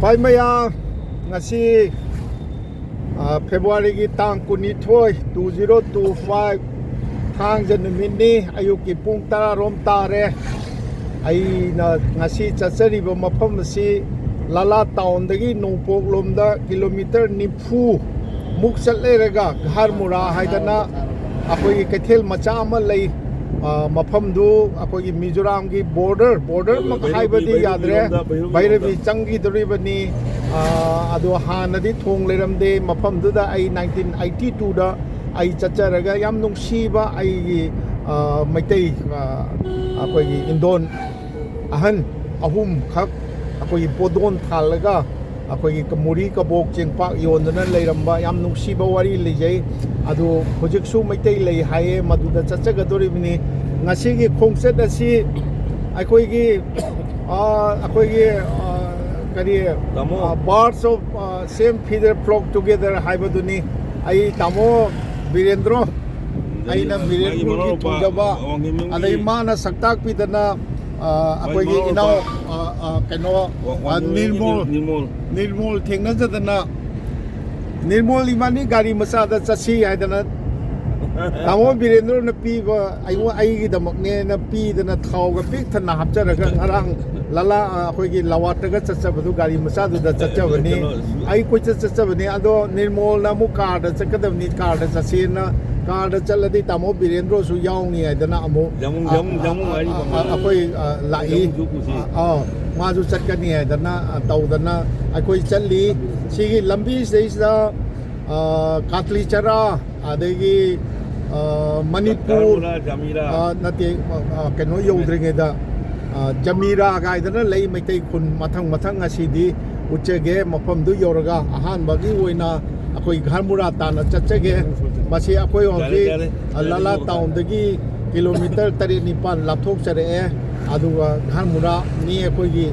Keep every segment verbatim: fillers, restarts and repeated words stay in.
ꯈ꯭ꯋꯥꯏ ꯃꯌꯥ, ꯉꯁꯤ, ꯑ, ꯐꯦꯕ꯭ꯔꯨꯋꯥꯔꯤꯒꯤ ꯇꯥꯡ ꯀꯨꯟꯅꯤꯊꯣꯏ, two zero two five, ꯊꯥꯡꯖ ꯅꯨꯃꯤꯠꯅꯤ꯫ ꯑꯌꯨꯛꯀꯤ ꯄꯨꯡ ꯇꯔꯥ ꯔꯣꯝ ꯇꯥꯔꯦ꯫ ꯑꯩꯅ ꯉꯁꯤ ꯆꯠꯆꯔꯤꯕ ꯃꯐꯝ ꯑꯁꯤ ꯂꯥꯂꯥ ꯇꯥꯎꯟꯗꯒꯤ ꯅꯣꯡꯄꯣꯛꯂꯣꯝꯗ ꯀꯤꯂꯣꯃꯤꯇꯔ ꯅꯤꯐꯨ ꯃꯨꯛ ꯆꯠꯂꯦꯔꯒ ꯘꯥꯔꯃꯨꯔꯥ ꯍꯥꯏꯗꯅ ꯑꯩꯈꯣꯏꯒꯤ ꯀꯩꯊꯦꯜ ꯃꯆꯥ ꯑꯃ ꯂꯩ꯫ ꯑ, ꯃꯐꯝꯗꯨ ꯑꯩꯈꯣꯏꯒꯤ ꯃꯤꯖꯣꯔꯥꯝꯒꯤ ꯕꯣꯔꯗꯔ, ꯕꯣꯔꯗꯔꯃꯛ ꯍꯥꯏꯕꯗꯤ ꯌꯥꯗ꯭ꯔꯦ, ꯚꯩꯔꯕꯤ ꯆꯪꯈꯤꯗꯣꯔꯤꯕꯅꯤ꯫ ꯑ, ꯑꯗꯣ ꯍꯥꯟꯅꯗꯤ ꯊꯣꯡ ꯂꯩꯔꯝꯗꯦ ꯃꯐꯝꯗꯨꯗ꯫ ꯑꯩ ꯅꯥꯏꯟꯇꯤꯟ ꯑꯩꯠꯇꯤ ꯇꯨꯗ ꯑꯩ ꯆꯠꯆꯔꯒ ꯌꯥꯝ ꯅꯨꯡꯁꯤꯕ ꯑꯩꯒꯤ, ꯑ, ꯃꯩꯇꯩ, ꯑ, ꯑꯩꯈꯣꯏꯒꯤ ꯏꯟꯗꯣꯟ ꯑꯍꯟ ꯑꯍꯨꯝꯈꯛ ꯑꯩꯈꯣꯏꯒꯤ ꯄꯣꯗꯣꯟ ꯊꯥꯜꯂꯒ ꯑꯩꯈꯣꯏꯒꯤ ꯃꯣꯔꯤ ꯀꯕꯣꯛ ꯆꯦꯡꯄꯥꯛ ꯌꯣꯟꯗꯨꯅ ꯂꯩꯔꯝꯕ ꯌꯥꯝ ꯅꯨꯡꯁꯤꯕ ꯋꯥꯔꯤ ꯂꯩꯖꯩ꯫ ꯑꯗꯨ ꯍꯧꯖꯤꯛꯁꯨ ꯃꯩꯇꯩ ꯂꯩ ꯍꯥꯏꯌꯦ, ꯃꯗꯨꯗ ꯆꯠꯆꯒꯗꯣꯔꯤꯕꯅꯤ꯫ ꯉꯁꯤꯒꯤ ꯈꯣꯡꯆꯠ ꯑꯁꯤ ꯑꯩꯈꯣꯏꯒꯤ, ꯑ, ꯑꯩꯈꯣꯏꯒꯤ, ꯑ, ꯀꯔꯤ, ꯇꯥꯃꯣ꯫ ꯑ, Birds of, ꯑ, Same Feather Flock Together ꯍꯥꯏꯕꯗꯨꯅꯤ꯫ ꯑꯩ ꯇꯥꯃꯣ ꯕꯤꯔꯦꯟꯗ꯭ꯔꯣ, ꯑꯩꯅ ꯃꯥꯒꯤ ꯕꯤꯔꯦꯟꯗ꯭ꯔꯣꯒꯤ ꯃꯅꯥꯎꯅꯨꯄꯥ ꯊꯣꯡꯖꯕ, ꯋꯥꯡꯈꯩꯕꯨꯡꯒꯤ ꯑꯗꯩ ꯃꯥꯅ ꯁꯛꯇꯥꯛꯄꯤꯗꯅ, ꯑ, ꯃꯥꯒꯤ ꯑꯩꯈꯣꯏꯒꯤ ꯃꯅꯥꯎꯅꯨꯄꯥ ꯏꯅꯥꯎ, ꯑ, ꯑ, ꯀꯩꯅꯣ, ꯋꯥ-, ꯑ, ꯋꯥꯡꯈꯩꯕꯨꯡꯒꯤ ꯅꯤꯔꯃꯣꯜ, ꯅꯤꯔꯃꯣꯜ꯫ ꯅꯤꯔꯃꯣꯜ ꯊꯦꯡꯅꯖꯗꯅ, ꯅꯤꯔꯃꯣꯜ ꯏꯕꯥꯅꯤ ꯒꯥꯔꯤ ꯃꯆꯥꯗ ꯆꯠꯁꯤ ꯍꯥꯏꯗꯅ ꯇꯥꯃꯣ ꯕꯤꯔꯦꯟꯗ꯭ꯔꯣꯅ ꯄꯤꯕ, ꯑꯩꯉꯣꯟ-, ꯑꯩꯒꯤꯗꯃꯛꯅꯦꯅ ꯄꯤꯗꯅ ꯊꯥꯎꯒ ꯄꯤꯛ ꯊꯟꯅ ꯍꯥꯞꯆꯔꯒ ꯉꯔꯥꯡ ꯂꯂꯥ, ꯑ, ꯑꯩꯈꯣꯏꯒꯤ ꯂꯋꯥꯠꯇꯒ ꯆꯠꯆꯕꯗꯨ ꯒꯥꯔꯤ ꯃꯆꯥꯗꯨꯗ ꯆꯠꯆꯕꯅꯤ꯫ ꯀꯩꯅꯣ, ꯑꯩ ꯀꯣꯏꯆꯠ ꯆꯠꯆꯕꯅꯤ꯫ ꯑꯗꯣ ꯅꯤꯔꯃꯣꯜꯅ ꯑꯃꯨꯛ ꯀꯥꯔꯗ ꯆꯠꯀꯗꯕꯅꯤ, ꯀꯥꯔꯗ ꯆꯠꯁꯦꯅ, ꯀꯥꯔꯗ ꯆꯠꯂꯗꯤ ꯇꯥꯃꯣ ꯕꯤꯔꯦꯟꯗ꯭ꯔꯣꯁꯨ ꯌꯥꯎꯅꯤ ꯍꯥꯏꯗꯅ ꯑꯃꯨꯛ, ꯖꯥꯃꯨ, ꯑ, ꯖꯥꯃꯨ, ꯑ, ꯖꯥꯃꯨ ꯑ, ꯍꯥꯏꯔꯤꯕ ꯑ, ꯃꯥꯅ꯫ ꯑꯩꯈꯣꯏ, ꯑ, ꯂꯥꯛꯏ꯫ ꯖꯥꯃꯨꯁꯨ ꯄꯨꯁꯤ꯫ ꯑ, ꯑ, ꯃꯥꯁꯨ ꯆꯠꯀꯅꯤ ꯍꯥꯏꯗꯅ, ꯑ, ꯇꯧꯗꯅ ꯑꯩꯈꯣꯏ ꯆꯠꯂꯤ꯫ ꯁꯤꯒꯤ ꯂꯝꯕꯤꯁꯤꯗꯩꯁꯤꯗ, ꯑ, ꯀꯥꯇꯂꯤ ꯆꯔꯥ, ꯑꯗꯒꯤ, ꯑ, ꯃꯅꯤꯄꯨꯔ, ꯀꯔꯃꯨꯔꯥ, ꯖꯃꯤꯔꯥ꯫ ꯑ, ꯅꯠꯇꯦ, ꯑ, ꯑ, ꯀꯩꯅꯣ ꯌꯧꯗ꯭ꯔꯤꯉꯩꯗ, ꯑ, ꯖꯃꯤꯔꯥ ꯀꯥꯏꯗꯅ ꯂꯩ ꯃꯩꯇꯩ ꯈꯨꯟ ꯃꯊꯪ ꯃꯊꯪ ꯉꯁꯤꯗꯤ ꯎꯠꯆꯒꯦ꯫ ꯃꯐꯝꯗꯨ ꯌꯧꯔꯒ ꯑꯍꯥꯟꯕꯒꯤ ꯑꯣꯏꯅ ꯑꯩꯈꯣꯏ ꯘꯔꯃꯨꯔꯥ ꯇꯥꯟꯅ ꯆꯠꯆꯒꯦ꯫ ꯃꯁꯤ ꯑꯩꯈꯣꯏ ꯌꯥꯔꯦ, ꯍꯧꯖꯤꯛ ꯌꯥꯔꯦ꯫ ꯂꯥꯂꯥ ꯌꯥꯔꯦ, ꯇꯥꯎꯟꯗꯒꯤ ꯀꯤꯂꯣꯃꯤꯇꯔ ꯇꯔꯦꯠ ꯅꯤꯄꯥꯜ ꯂꯥꯞꯊꯣꯛꯆꯔꯛꯑꯦ꯫ ꯑꯗꯨꯒ ꯘꯔꯃꯨꯔꯥꯅꯤ ꯑꯩꯈꯣꯏꯒꯤ,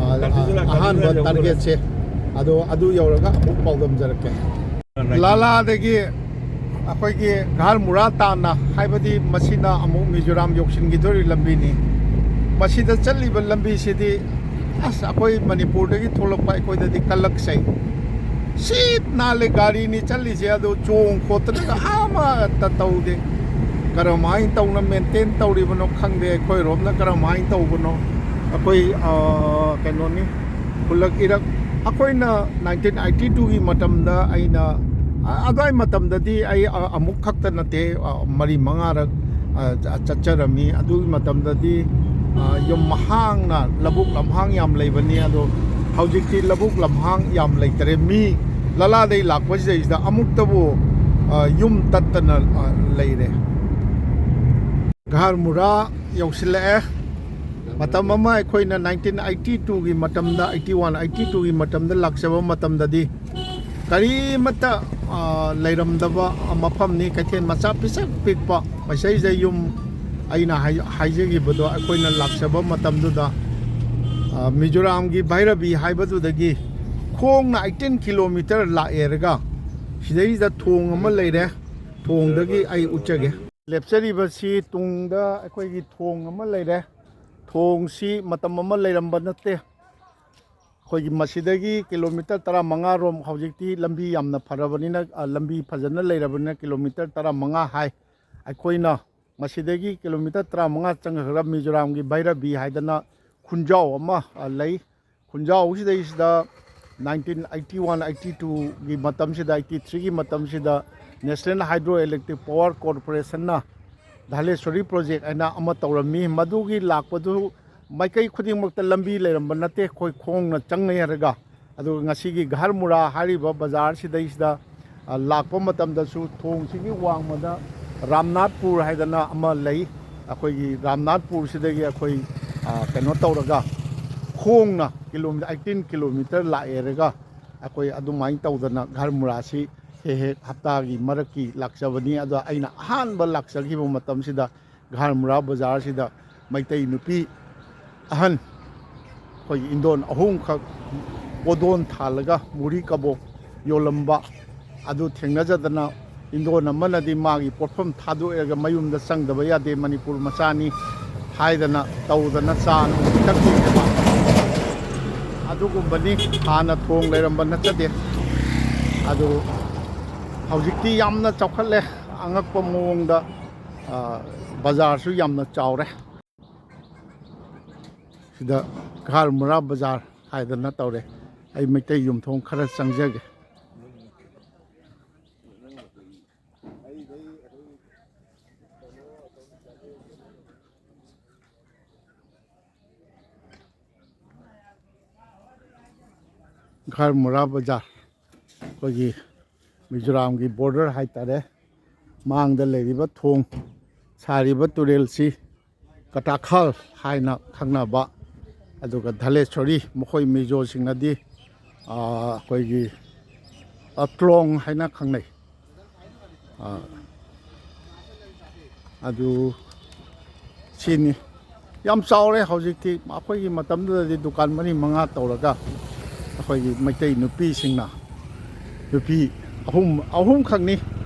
ꯑ, ꯀꯥꯇꯤꯁꯨꯔꯥ, ꯑꯍꯥꯟꯕ ꯀꯥꯇꯤꯁꯨꯔꯥ ꯌꯧꯗꯣꯔꯦ꯫ ꯇꯥꯔꯒꯦꯠꯁꯦ꯫ ꯑꯗꯣ ꯑꯗꯨ ꯌꯧꯔꯒ ꯑꯃꯨꯛ ꯄꯥꯎꯗꯝꯖꯔꯛꯀꯦ꯫ ꯂꯥꯂꯥꯗꯒꯤ ꯑꯩꯈꯣꯏꯒꯤ ꯘꯔꯃꯨꯔꯥ ꯇꯥꯟꯅ, ꯍꯥꯏꯕꯗꯤ ꯃꯁꯤꯅ ꯑꯃꯨꯛ ꯃꯤꯖꯣꯔꯥꯝ ꯌꯧꯁꯤꯟꯈꯤꯗꯣꯔꯤ ꯂꯝꯕꯤꯅꯤ꯫ ꯃꯁꯤꯗ ꯆꯠꯂꯤꯕ ꯂꯝꯕꯤꯁꯤꯗꯤ ꯑꯁ, ꯑꯩꯈꯣꯏ ꯃꯅꯤꯄꯨꯔꯗꯒꯤ ꯊꯣꯛꯂꯛꯄ ꯑꯩꯈꯣꯏꯗꯗꯤ ꯀꯜꯂꯛꯆꯩ꯫ ꯁꯤꯠ ꯅꯥꯜꯂꯦ, ꯒꯥꯔꯤꯅꯤ ꯆꯠꯂꯤꯁꯦ, ꯑꯗꯨ ꯆꯣꯡ ꯈꯣꯠꯇꯅꯒ ꯑꯃꯠꯇ ꯇꯧꯗꯦ꯫ ꯀꯔꯝꯍꯥꯏꯅ ꯇꯧꯅ ꯃꯦꯟꯇꯦꯟ ꯇꯧꯔꯤꯕꯅꯣ ꯈꯪꯗꯦ, ꯑꯩꯈꯣꯏꯔꯣꯝꯅ ꯀꯔꯝꯍꯥꯏꯅ ꯇꯧꯕꯅꯣ꯫ ꯑꯩꯈꯣꯏ, ꯑ, ꯀꯩꯅꯣꯅꯤ, ꯈꯨꯜꯂꯛ ꯏꯔꯛ꯫ ꯑꯩꯈꯣꯏꯅ ꯅꯥꯏꯟꯇꯤꯟ ꯑꯩꯠꯇꯤ ꯇꯨꯒꯤ ꯃꯇꯝꯗ ꯑꯩꯅ, ꯑ, ꯑꯗꯨꯋꯥꯏ ꯃꯇꯝꯗꯗꯤ ꯑꯩ, ꯑ, ꯑꯃꯨꯛ ꯈꯛꯇ ꯅꯠꯇꯦ, ꯑ, ꯃꯔꯤ ꯃꯉꯥꯔꯛ, ꯑ, ꯆ-, ꯆꯠꯆꯔꯝꯃꯤ꯫ ꯑꯗꯨꯒꯤ ꯃꯇꯝꯗꯗꯤ, ꯑ, ꯌꯨꯝ ꯍꯥꯡꯅ, ꯂꯧꯕꯨꯛ ꯂꯝꯍꯥꯡ ꯌꯥꯝ ꯂꯩꯕꯅꯤ꯫ ꯑꯗꯣ ꯍꯧꯖꯤꯛꯇꯤ ꯂꯧꯕꯨꯛ ꯂꯝꯍꯥꯡ ꯌꯥꯝ ꯂꯩꯇꯔꯦ꯫ ꯃꯤ ꯂꯂꯥꯗꯩ ꯂꯥꯛꯄꯁꯤꯗꯩꯁꯤꯗ ꯑꯃꯨꯛꯇꯕꯨ, ꯑ, ꯌꯨꯝ ꯇꯠꯇꯅ, ꯑ, ꯂꯩꯔꯦ꯫ ꯘꯔ ꯃꯨꯔꯥ ꯌꯧꯁꯤꯜꯂꯛꯑꯦ꯫ ꯃꯇꯝ ꯑꯃ ꯑꯩꯈꯣꯏꯅ ꯅꯥꯏꯟꯇꯤꯟ ꯑꯩꯠꯇꯤ ꯇꯨꯒꯤ ꯃꯇꯝꯗ, ꯑꯩꯠꯇꯤ ꯋꯥꯟ, ꯑꯩꯠꯇꯤ ꯇꯨꯒꯤ ꯃꯇꯝꯗ ꯂꯥꯛꯆꯕ ꯃꯇꯝꯗꯗꯤ ꯀꯔꯤꯃꯠꯇ, ꯑ, ꯂꯩꯔꯝꯗꯕ ꯃꯐꯝꯅꯤ꯫ ꯀꯩꯊꯦꯜ ꯃꯆꯥ ꯄꯤꯁꯛ ꯄꯤꯛꯄ, ꯃꯁꯤꯗꯩꯁꯤꯗ ꯌꯨꯝ, ꯑꯩꯅ ꯍꯥꯏ-, ꯍꯥꯏꯖꯈꯤꯕꯗꯣ, ꯑꯩꯈꯣꯏꯅ ꯂꯥꯛꯆꯕ ꯃꯇꯝꯗꯨꯗ, ꯑ, ꯃꯤꯖꯣꯔꯥꯝꯒꯤ ꯚꯩꯔꯕꯤ ꯍꯥꯏꯕꯗꯨꯗꯒꯤ ꯈꯣꯡꯅ ꯑꯩꯠꯇꯤꯟ ꯀꯤꯂꯣꯃꯤꯇꯔ ꯂꯥꯛꯑꯦꯔꯒ ꯁꯤꯗꯩꯁꯤꯗ ꯊꯣꯡ ꯑꯃ ꯂꯩꯔꯦ꯫ ꯊꯣꯡꯗꯒꯤ ꯑꯩ ꯎꯠꯆꯒꯦ꯫ ꯂꯦꯞꯆꯔꯤꯕꯁꯤ ꯇꯨꯡꯗ ꯑꯩꯈꯣꯏꯒꯤ ꯊꯣꯡ ꯑꯃ ꯂꯩꯔꯦ꯫ ꯊꯣꯡꯁꯤ ꯃꯇꯝ ꯑꯃ ꯂꯩꯔꯝꯕ ꯅꯠꯇꯦ꯫ ꯑꯩꯈꯣꯏꯒꯤ ꯃꯁꯤꯗꯒꯤ ꯀꯤꯂꯣꯃꯤꯇꯔ ꯇꯔꯥꯃꯉꯥ ꯔꯣꯝ, ꯍꯧꯖꯤꯛꯇꯤ ꯂꯝꯕꯤ ꯌꯥꯝꯅ ꯐꯔꯕꯅꯤꯅ, ꯑ, ꯂꯝꯕꯤ ꯐꯖꯅ ꯂꯩꯔꯕꯅꯤꯅ ꯀꯤꯂꯣꯃꯤꯇꯔ ꯇꯔꯥꯃꯉꯥ ꯍꯥꯏ꯫ ꯑꯩꯈꯣꯏꯅ ꯃꯁꯤꯗꯒꯤ ꯀꯤꯂꯣꯃꯤꯇꯔ ꯇꯔꯥꯃꯉꯥ ꯆꯪꯈ꯭ꯔꯒ ꯃꯤꯖꯣꯔꯥꯝꯒꯤ ꯚꯩꯔꯕꯤ ꯍꯥꯏꯗꯅ ꯈꯨꯟꯖꯥꯎ ꯑꯃ, ꯑ, ꯂꯩ꯫ ꯈꯨꯟꯖꯥꯎꯁꯤꯗꯩꯁꯤꯗ ꯅꯥꯏꯟꯇꯤꯟ ꯑꯩꯠꯇꯤ ꯋꯥꯟ ꯑꯩꯠꯇꯤ ꯇꯨꯒꯤ ꯃꯇꯝꯁꯤꯗ, ꯑꯩꯠꯇꯤ ꯊ꯭ꯔꯤꯒꯤ ꯃꯇꯝꯁꯤꯗ National Hydroelectric Power Corporationꯅ ꯙꯥꯂꯦꯁꯣꯔꯤ ꯄ꯭ꯔꯣꯖꯦꯛ ꯍꯥꯏꯅ ꯑꯃ ꯇꯧꯔꯝꯃꯤ꯫ ꯃꯗꯨꯒꯤ ꯂꯥꯛꯄꯗꯨ ꯃꯥꯏꯀꯩ ꯈꯨꯗꯤꯡꯃꯛꯇ ꯂꯝꯕꯤ ꯂꯩꯔꯝꯕ ꯅꯠꯇꯦ, ꯑꯩꯈꯣꯏ ꯈꯣꯡꯅ ꯆꯪꯉꯦ ꯍꯥꯏꯔꯒ꯫ ꯑꯗꯨꯒ ꯉꯁꯤꯒꯤ ꯘꯔ ꯃꯨꯔꯥ ꯍꯥꯏꯔꯤꯕ ꯕꯖꯥꯔꯁꯤꯗꯩꯁꯤꯗ, ꯑ, ꯂꯥꯛꯄ ꯃꯇꯝꯗꯁꯨ ꯊꯣꯡꯁꯤꯒꯤ ꯋꯥꯡꯃꯗ ꯔꯥꯝꯅꯥꯊꯄꯨꯔ ꯍꯥꯏꯗꯅ ꯑꯃ ꯂꯩ꯫ ꯑꯩꯈꯣꯏꯒꯤ ꯔꯥꯝꯅꯥꯊꯄꯨꯔꯁꯤꯗꯒꯤ ꯑꯩꯈꯣꯏ, ꯑ, ꯀꯩꯅꯣ ꯇꯧꯔꯒ ꯈꯣꯡꯅ ꯀꯤꯂꯣꯃꯤꯇꯔ, ꯑꯩꯠꯇꯤꯟ ꯀꯤꯂꯣꯃꯤꯇꯔ ꯂꯥꯛꯑꯦꯔꯒ ꯑꯩꯈꯣꯏ ꯑꯗꯨꯃꯥꯏꯅ ꯇꯧꯗꯅ ꯘꯔ ꯃꯨꯔꯥꯁꯤ ꯍꯦꯛ ꯍꯦꯛ ꯍꯞꯇꯥꯒꯤ ꯃꯔꯛꯀꯤ ꯂꯥꯛꯆꯕꯅꯤ꯫ ꯑꯗꯣ ꯑꯩꯅ ꯑꯍꯥꯟꯕ ꯂꯥꯛꯆꯈꯤꯕ ꯃꯇꯝꯁꯤꯗ ꯘꯔ ꯃꯨꯔꯥ ꯕꯖꯥꯔꯁꯤꯗ ꯃꯩꯇꯩ ꯅꯨꯄꯤ ꯑꯍꯟ, ꯑꯩꯈꯣꯏꯒꯤ ꯏꯟꯗꯣꯟ ꯑꯍꯨꯝꯈꯛ ꯄꯣꯗꯣꯟ ꯊꯥꯜꯂꯒ ꯃꯨꯔꯤ ꯀꯕꯣꯛ ꯌꯣꯜꯂꯝꯕ ꯑꯗꯨ ꯊꯦꯡꯅꯖꯗꯅ, ꯏꯟꯗꯣꯟ ꯑꯃꯅꯗꯤ ꯃꯥꯒꯤ ꯄꯣꯠꯐꯝ ꯊꯥꯗꯣꯛꯑꯒ ꯃꯌꯨꯝꯗ ꯆꯪꯗꯕ ꯌꯥꯗꯦ, ꯃꯅꯤꯄꯨꯔ ꯃꯆꯥꯅꯤ ꯍꯥꯏꯗꯅ ꯇꯧꯗꯅ ꯆꯥ ꯅꯨꯡ ꯊꯛꯈꯤꯕ꯫ ꯑꯗꯨꯒꯨꯝꯕꯅꯤ꯫ ꯍꯥꯟꯅ ꯊꯣꯡ ꯂꯩꯔꯝꯕ ꯅꯠꯆꯗꯦ꯫ ꯑꯗꯨ ꯍꯧꯖꯤꯛꯇꯤ ꯌꯥꯝꯅ ꯆꯥꯎꯈꯠꯂꯦ꯫ ꯑꯉꯛꯄ ꯃꯑꯣꯡꯗ, ꯑ, ꯕꯖꯥꯔꯁꯨ ꯌꯥꯝꯅ ꯆꯥꯎꯔꯦ꯫ ꯁꯤꯗ ꯘꯔ ꯃꯨꯔꯥ ꯕꯖꯥꯔ ꯍꯥꯏꯗꯅ ꯇꯧꯔꯦ꯫ ꯑꯩ ꯃꯩꯇꯩ ꯌꯨꯝꯊꯣꯡ ꯈꯔ ꯆꯪꯖꯒꯦ꯫ ꯘꯔ ꯃꯨꯔꯥ ꯕꯖꯥꯔ, ꯑꯩꯈꯣꯏꯒꯤ ꯃꯤꯖꯣꯔꯥꯝꯒꯤ ꯕꯣꯔꯗꯔ ꯍꯥꯏꯇꯥꯔꯦ꯫ ꯃꯥꯡꯗ ꯂꯩꯔꯤꯕ ꯊꯣꯡ, ꯁꯥꯔꯤꯕ ꯇꯨꯔꯦꯜꯁꯤ ꯀꯇꯥꯈꯥꯜ ꯍꯥꯏꯅ ꯈꯪꯅꯕ, ꯑꯗꯨꯒ ꯙꯂꯦꯁꯣꯔꯤ, ꯃꯈꯣꯏ ꯃꯤꯖꯣꯁꯤꯡꯅꯗꯤ, ꯑ, ꯑꯩꯈꯣꯏꯒꯤ ꯑꯇ꯭ꯂꯣꯡ ꯍꯥꯏꯅ ꯈꯪꯅꯩ꯫ ꯑ, ꯑꯗꯨ ꯁꯤꯅꯤ꯫ ꯌꯥꯝ ꯆꯥꯎꯔꯦ ꯍꯧꯖꯤꯛꯇꯤ꯫ ꯑꯩꯈꯣꯏꯒꯤ ꯃꯇꯝꯗꯨꯗꯗꯤ ꯗꯨꯀꯥꯟ ꯃꯔꯤ ꯃꯉꯥ ꯇꯧꯔꯒ ꯑꯩꯈꯣꯏꯒꯤ ꯃꯩꯇꯩ ꯅꯨꯄꯤꯁꯤꯡꯅ, ꯅꯨꯄꯤ ꯑꯍꯨꯝ, ꯑꯍꯨꯝꯈꯛꯅꯤ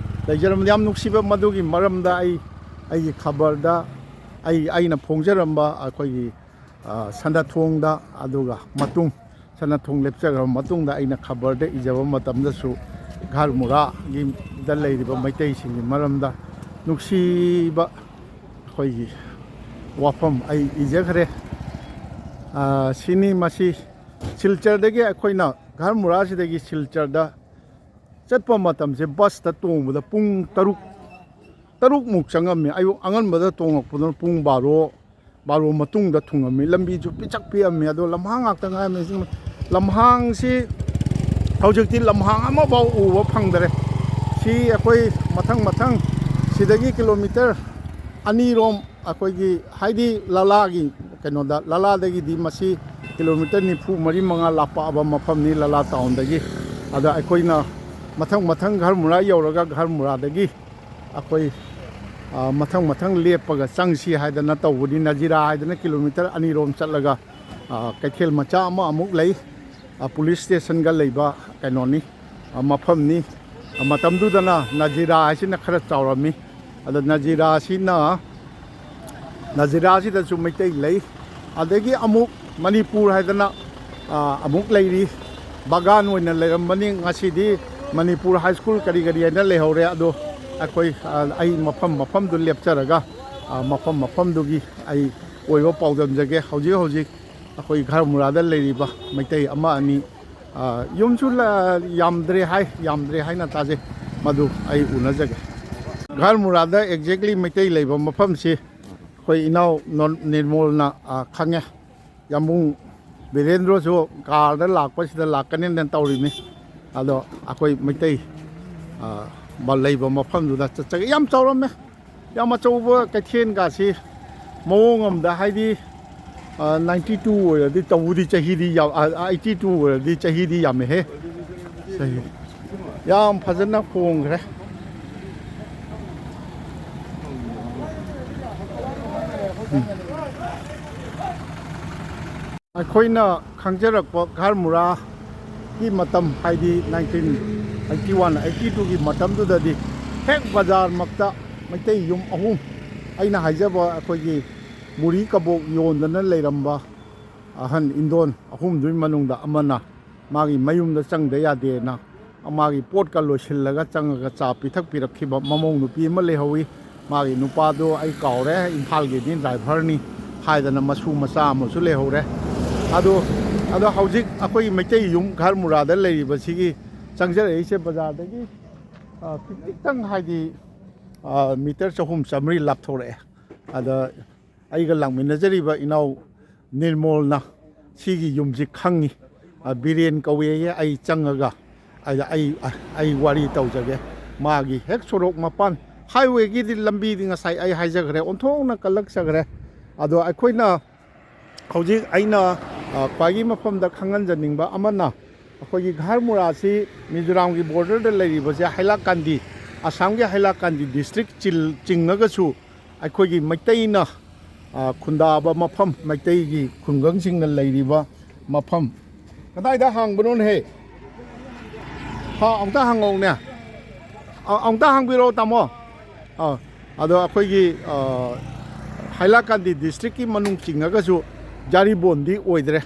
ꯂꯩꯖꯔꯝꯕꯗ꯫ ꯌꯥꯝ ꯅꯨꯡꯁꯤꯕ꯫ ꯃꯗꯨꯒꯤ ꯃꯔꯝꯗ ꯑꯩ, ꯑꯩꯒꯤ ꯈꯕꯔꯗ ꯑꯩ, ꯑꯩꯅ ꯐꯣꯡꯖꯔꯝꯕ ꯑꯩꯈꯣꯏꯒꯤ, ꯑ, ꯁꯅꯥꯊꯣꯡꯗ, ꯑꯗꯨꯒ ꯃꯇꯨꯡ, ꯁꯅꯥꯊꯣꯡ ꯂꯦꯞꯆꯈ꯭ꯔꯕ ꯃꯇꯨꯡꯗ ꯑꯩꯅ ꯈꯕꯔꯗ ꯏꯖꯕ ꯃꯇꯝꯗꯁꯨ ꯘꯔ ꯃꯨꯔꯥꯒꯤꯗ ꯂꯩꯔꯤꯕ ꯃꯩꯇꯩꯁꯤꯡꯒꯤ ꯃꯔꯝꯗ ꯅꯨꯡꯁꯤꯕ ꯑꯩꯈꯣꯏꯒꯤ ꯋꯥꯐꯝ ꯑꯩ ꯏꯖꯈ꯭ꯔꯦ꯫ ꯑ, ꯁꯤꯅꯤ꯫ ꯃꯁꯤ ꯁꯤꯜꯆꯔꯗꯒꯤ ꯑꯩꯈꯣꯏꯅ, ꯘꯔ ꯃꯨꯔꯥꯁꯤꯗꯒꯤ ꯁꯤꯜꯆꯔꯗ ꯆꯠꯄ ꯃꯇꯝꯁꯦ ꯕꯁꯇ ꯇꯣꯡꯕꯗ ꯄꯨꯡ ꯇꯔꯨꯛ, ꯇꯔꯨꯛꯃꯨꯛ ꯆꯪꯉꯝꯃꯤ꯫ ꯑꯌꯨꯛ ꯑꯉꯟꯕꯗ ꯇꯣꯡꯉꯛꯄꯗꯨꯅ ꯄꯨꯡ ꯕꯥꯔꯣ, ꯕꯥꯔꯣ ꯃꯇꯨꯡꯗ ꯊꯨꯡꯉꯝꯃꯤ꯫ ꯂꯝꯕꯤꯁꯨ ꯄꯤꯆꯛ ꯄꯤꯛꯑꯝꯃꯤ꯫ ꯑꯗꯣ ꯂꯝꯍꯥꯡ ꯉꯥꯛꯇ ꯉꯥꯏꯔꯝꯃꯤ꯫ ꯂꯝꯍꯥꯡꯁꯤ ꯍꯧꯖꯤꯛꯇꯤ ꯂꯝꯍꯥꯡ ꯑꯃꯐꯥꯎ ꯎꯕ ꯐꯪꯗꯔꯦ꯫ ꯁꯤ ꯑꯩꯈꯣꯏ ꯃꯊꯪ ꯃꯊꯪ ꯁꯤꯗꯒꯤ ꯀꯤꯂꯣꯃꯤꯇꯔ ꯑꯅꯤꯔꯣꯝ ꯑꯩꯈꯣꯏꯒꯤ, ꯍꯥꯏꯗꯤ ꯂꯂꯥꯒꯤ ꯀꯩꯅꯣꯗ, ꯂꯂꯥꯗꯒꯤꯗꯤ ꯃꯁꯤ ꯀꯤꯂꯣꯃꯤꯇꯔ ꯅꯤꯐꯨ ꯃꯔꯤ ꯃꯉꯥ ꯂꯥꯞꯄꯛꯑꯕ ꯃꯐꯝꯅꯤ, ꯂꯂꯥ ꯇꯥꯎꯟꯗꯒꯤ꯫ ꯑꯗ ꯑꯩꯈꯣꯏꯅ ꯃꯊꯪ ꯃꯊꯪ ꯘꯔ ꯃꯨꯔꯥ ꯌꯧꯔꯒ ꯘꯔ ꯃꯨꯔꯥꯗꯒꯤ ꯑꯩꯈꯣꯏ, ꯑ, ꯃꯊꯪ ꯃꯊꯪ ꯂꯦꯞꯄꯒ ꯆꯪꯁꯤ ꯍꯥꯏꯗꯅ ꯇꯧꯕꯅꯤ꯫ ꯅꯖꯤꯔꯥ ꯍꯥꯏꯗꯅ ꯀꯤꯂꯣꯃꯤꯇꯔ ꯑꯅꯤꯔꯣꯝ ꯆꯠꯂꯒ, ꯑ, ꯀꯩꯊꯦꯜ ꯃꯆꯥ ꯑꯃ ꯑꯃꯨꯛ ꯂꯩ꯫ ꯑ, ꯄꯨꯂꯤꯁ ꯁ꯭ꯇꯦꯁꯟꯒ ꯂꯩꯕ ꯀꯩꯅꯣꯅꯤ, ꯑ, ꯃꯐꯝꯅꯤ꯫ ꯑ, ꯃꯇꯝꯗꯨꯗꯅ ꯅꯖꯤꯔꯥ ꯍꯥꯏꯁꯤꯅ ꯈꯔ ꯆꯥꯎꯔꯝꯃꯤ꯫ ꯑꯗ ꯅꯖꯤꯔꯥꯁꯤꯅ, ꯅꯖꯤꯔꯥꯁꯤꯗꯁꯨ ꯃꯩꯇꯩ ꯂꯩ꯫ ꯑꯗꯒꯤ ꯑꯃꯨꯛ ꯃꯅꯤꯄꯨꯔ ꯍꯥꯏꯗꯅ ꯑ, ꯑꯃꯨꯛ ꯂꯩꯔꯤ꯫ ꯕꯒꯥꯟ ꯑꯣꯏꯅ ꯂꯩꯔꯝꯕꯅꯤ, ꯉꯁꯤꯗꯤ ꯃꯅꯤꯄꯨꯔ ꯍꯥꯏ ꯁ꯭ꯀꯨꯜ ꯀꯔꯤ ꯀꯔꯤ ꯍꯥꯏꯅ ꯂꯩꯍꯧꯔꯦ꯫ ꯑꯗꯣ ꯑꯩꯈꯣꯏ, ꯑ, ꯑꯩ ꯃꯐꯝ ꯃꯐꯝꯗꯨ ꯂꯦꯞꯆꯔꯒ, ꯑ, ꯃꯐꯝ ꯃꯐꯝꯗꯨꯒꯤ ꯑꯩ ꯑꯣꯏꯕ ꯄꯥꯎꯗꯝꯖꯒꯦ꯫ ꯍꯧꯖꯤꯛ ꯍꯧꯖꯤꯛ ꯑꯩꯈꯣꯏ ꯘꯔꯃꯨꯔꯥꯗ ꯂꯩꯔꯤꯕ ꯃꯩꯇꯩ ꯑꯃ ꯑꯅꯤ, ꯑ, ꯌꯨꯝꯁꯨ ꯂ-, ꯌꯥꯝꯗ꯭ꯔꯦ ꯍꯥꯏ, ꯌꯥꯝꯗ꯭ꯔꯦ ꯍꯥꯏꯅ ꯇꯥꯖꯩ꯫ ꯃꯗꯨ ꯑꯩ ꯎꯅꯖꯒꯦ꯫ ꯘꯔꯃꯨꯔꯥꯗ exactly ꯃꯩꯇꯩ ꯂꯩꯕ ꯃꯐꯝꯁꯤ ꯑꯩꯈꯣꯏ ꯏꯅꯥꯎ ꯅꯣ-, ꯅꯤꯔꯃꯣꯜꯅ, ꯑ, ꯈꯪꯉꯦ꯫ ꯌꯥꯝꯕꯨꯡ ꯕꯤꯔꯦꯟꯗ꯭ꯔꯣꯁꯨ ꯀꯥꯔꯗ ꯂꯥꯛꯄꯁꯤꯗ ꯂꯥꯛꯀꯅꯤꯅ ꯇꯧꯔꯤꯅꯤ꯫ ꯑꯗꯣ ꯑꯩꯈꯣꯏ ꯃꯩꯇꯩ, ꯑ, ꯕ-, ꯂꯩꯕ ꯃꯐꯝꯗꯨꯗ ꯆꯠꯆꯒꯦ꯫ ꯌꯥꯝ ꯆꯥꯎꯔꯝꯃꯦ, ꯌꯥꯝ ꯑꯆꯧꯕ ꯀꯩꯊꯦꯜꯒꯁꯤ ꯃꯑꯣꯡ ꯑꯃꯗ, ꯍꯥꯏꯗꯤ, ꯑ, ninety two ꯑꯣꯏꯔꯗꯤ, ꯇꯧꯕꯗꯤ ꯆꯍꯤꯗꯤ ꯌꯥꯝ, ꯑ, eighty two ꯑꯣꯏꯔꯗꯤ ꯆꯍꯤꯗꯤ ꯌꯥꯝꯃꯦꯍꯦ꯫ ꯆꯍꯤ ꯌꯥꯝ ꯐꯖꯅ ꯍꯣꯡꯈ꯭ꯔꯦ꯫ ꯎꯝ꯫ ꯑꯩꯈꯣꯏꯅ ꯈꯪꯖꯔꯛꯄ ꯘꯔꯃꯨꯔꯥꯒꯤ ꯃꯇꯝ, ꯍꯥꯏꯗꯤ nineteen eighty one, eighty two ꯒꯤ ꯃꯇꯝꯗꯨꯗꯗꯤ ꯍꯦꯛ ꯕꯖꯥꯔꯃꯛꯇ ꯃꯩꯇꯩ ꯌꯨꯝ ꯑꯍꯨꯝ, ꯑꯩꯅ ꯍꯥꯏꯖꯕ ꯑꯩꯈꯣꯏꯒꯤ ꯃꯨꯔꯤ ꯀꯕꯣꯛ ꯌꯣꯟꯗꯅ ꯂꯩꯔꯝꯕ ꯑꯍꯟ ꯏꯟꯗꯣꯟ ꯑꯍꯨꯝꯗꯨꯒꯤ ꯃꯅꯨꯡꯗ ꯑꯃꯅ ꯃꯥꯒꯤ ꯃꯌꯨꯝꯗ ꯆꯪꯗ ꯌꯥꯗꯦꯅ ꯃꯥꯒꯤ ꯄꯣꯠꯀ ꯂꯣꯏꯁꯤꯜꯂꯒ ꯆꯪꯉꯒ ꯆꯥ ꯄꯤꯊꯛꯄꯤꯔꯛꯈꯤꯕ ꯃꯃꯧ ꯅꯨꯄꯤ ꯑꯃ ꯂꯩꯍꯧꯋꯤ꯫ ꯃꯥꯒꯤ ꯅꯨꯄꯥꯗꯣ ꯑꯩ ꯀꯥꯎꯔꯦ, ꯏꯝꯐꯥꯜꯒꯤꯅꯤ, ꯗ꯭ꯔꯥꯏꯚꯔꯅꯤ ꯍꯥꯏꯗꯅ ꯃꯁꯨ ꯃꯆꯥ ꯑꯃꯁꯨ ꯂꯩꯍꯧꯔꯦ꯫ ꯑꯗꯣ, ꯑꯗꯣ ꯍꯧꯖꯤꯛ ꯑꯩꯈꯣꯏꯒꯤ ꯃꯩꯇꯩ ꯌꯨꯝ ꯘꯔꯃꯨꯔꯥꯗ ꯂꯩꯔꯤꯕꯁꯤꯒꯤ ꯆꯪꯖꯔꯛꯏꯁꯦ ꯕꯖꯥꯔꯗꯒꯤ, ꯑ, ꯈꯤꯇꯪ, ꯍꯥꯏꯗꯤ, ꯑ, ꯃꯤꯇꯔ ꯆꯍꯨꯝ ꯆꯥꯃꯔꯤ ꯂꯥꯞꯊꯣꯔꯛꯑꯦ꯫ ꯑꯗ ꯑꯩꯒ ꯂꯥꯛꯃꯤꯟꯅꯖꯔꯤꯕ ꯏꯅꯥꯎ ꯅꯤꯔꯃꯣꯜꯅ ꯁꯤꯒꯤ ꯌꯨꯝꯁꯤ ꯈꯪꯉꯤ꯫ ꯑ, ꯕꯤꯔꯦꯟ ꯀꯧꯋꯦꯌꯦ꯫ ꯑꯩ ꯆꯪꯉꯒ ꯑꯩ, ꯑꯩ, ꯑꯩ ꯋꯥꯔꯤ ꯇꯧꯖꯒꯦ꯫ ꯃꯥꯒꯤ ꯍꯦꯛ ꯁꯣꯔꯣꯛ ꯃꯄꯥꯟ, ꯍꯥꯏꯋꯦꯒꯤꯗꯤ ꯂꯝꯕꯤꯗꯤ ꯉꯁꯥꯏ ꯑꯩ ꯍꯥꯏꯖꯈ꯭ꯔꯦ, ꯑꯣꯟꯊꯣꯛꯅ ꯀꯜꯂꯛꯆꯈ꯭ꯔꯦ꯫ ꯑꯗꯣ ꯑꯩꯈꯣꯏꯅ ꯍꯧꯖꯤꯛ ꯑꯩꯅ, ꯑ, ꯈ꯭ꯋꯥꯏꯒꯤ ꯃꯐꯝꯗ ꯈꯪꯍꯟꯖꯅꯤꯡꯕ ꯑꯃꯅ, ꯑꯩꯈꯣꯏꯒꯤ ꯘꯔꯃꯨꯔꯥꯁꯤ ꯃꯤꯖꯣꯔꯥꯝꯒꯤ ꯕꯣꯔꯗꯔꯗ ꯂꯩꯔꯤꯕꯁꯦ ꯍꯥꯏꯂꯥꯀꯥꯟꯗꯤ, ꯑꯁꯥꯝꯒꯤ ꯍꯥꯏꯂꯥꯀꯥꯟꯗꯤ ꯗꯤꯁꯇ꯭ꯔꯤꯛ ꯆꯤꯜ-, ꯆꯤꯡꯉꯒꯁꯨ ꯑꯩꯈꯣꯏꯒꯤ ꯃꯩꯇꯩꯅ, ꯑ, ꯈꯨꯟꯗꯥꯕ ꯃꯐꯝ, ꯃꯩꯇꯩꯒꯤ ꯈꯨꯡꯒꯪꯁꯤꯡꯅ ꯂꯩꯔꯤꯕ ꯃꯐꯝ꯫ ꯀꯗꯥꯏꯗ ꯍꯥꯡꯕꯅꯣꯅꯦꯍꯦ? ꯍꯥ, ꯑꯃꯨꯛꯇ ꯍꯪꯉꯧꯅꯦ꯫ ꯑ, ꯑꯃꯨꯛꯇ ꯍꯥꯡꯕꯤꯔꯛꯑꯣ, ꯇꯥꯃꯣ꯫ ꯑ, ꯑꯗꯣ ꯑꯩꯈꯣꯏꯒꯤ, ꯑ, ꯍꯥꯏꯂꯥꯀꯥꯟꯗꯤ ꯗꯤꯁꯇ꯭ꯔꯤꯛꯀꯤ ꯃꯅꯨꯡ ꯆꯤꯡꯉꯒꯁꯨ ꯖꯥꯔꯤꯕꯣꯟꯗꯤ ꯑꯣꯏꯗ꯭ꯔꯦ꯫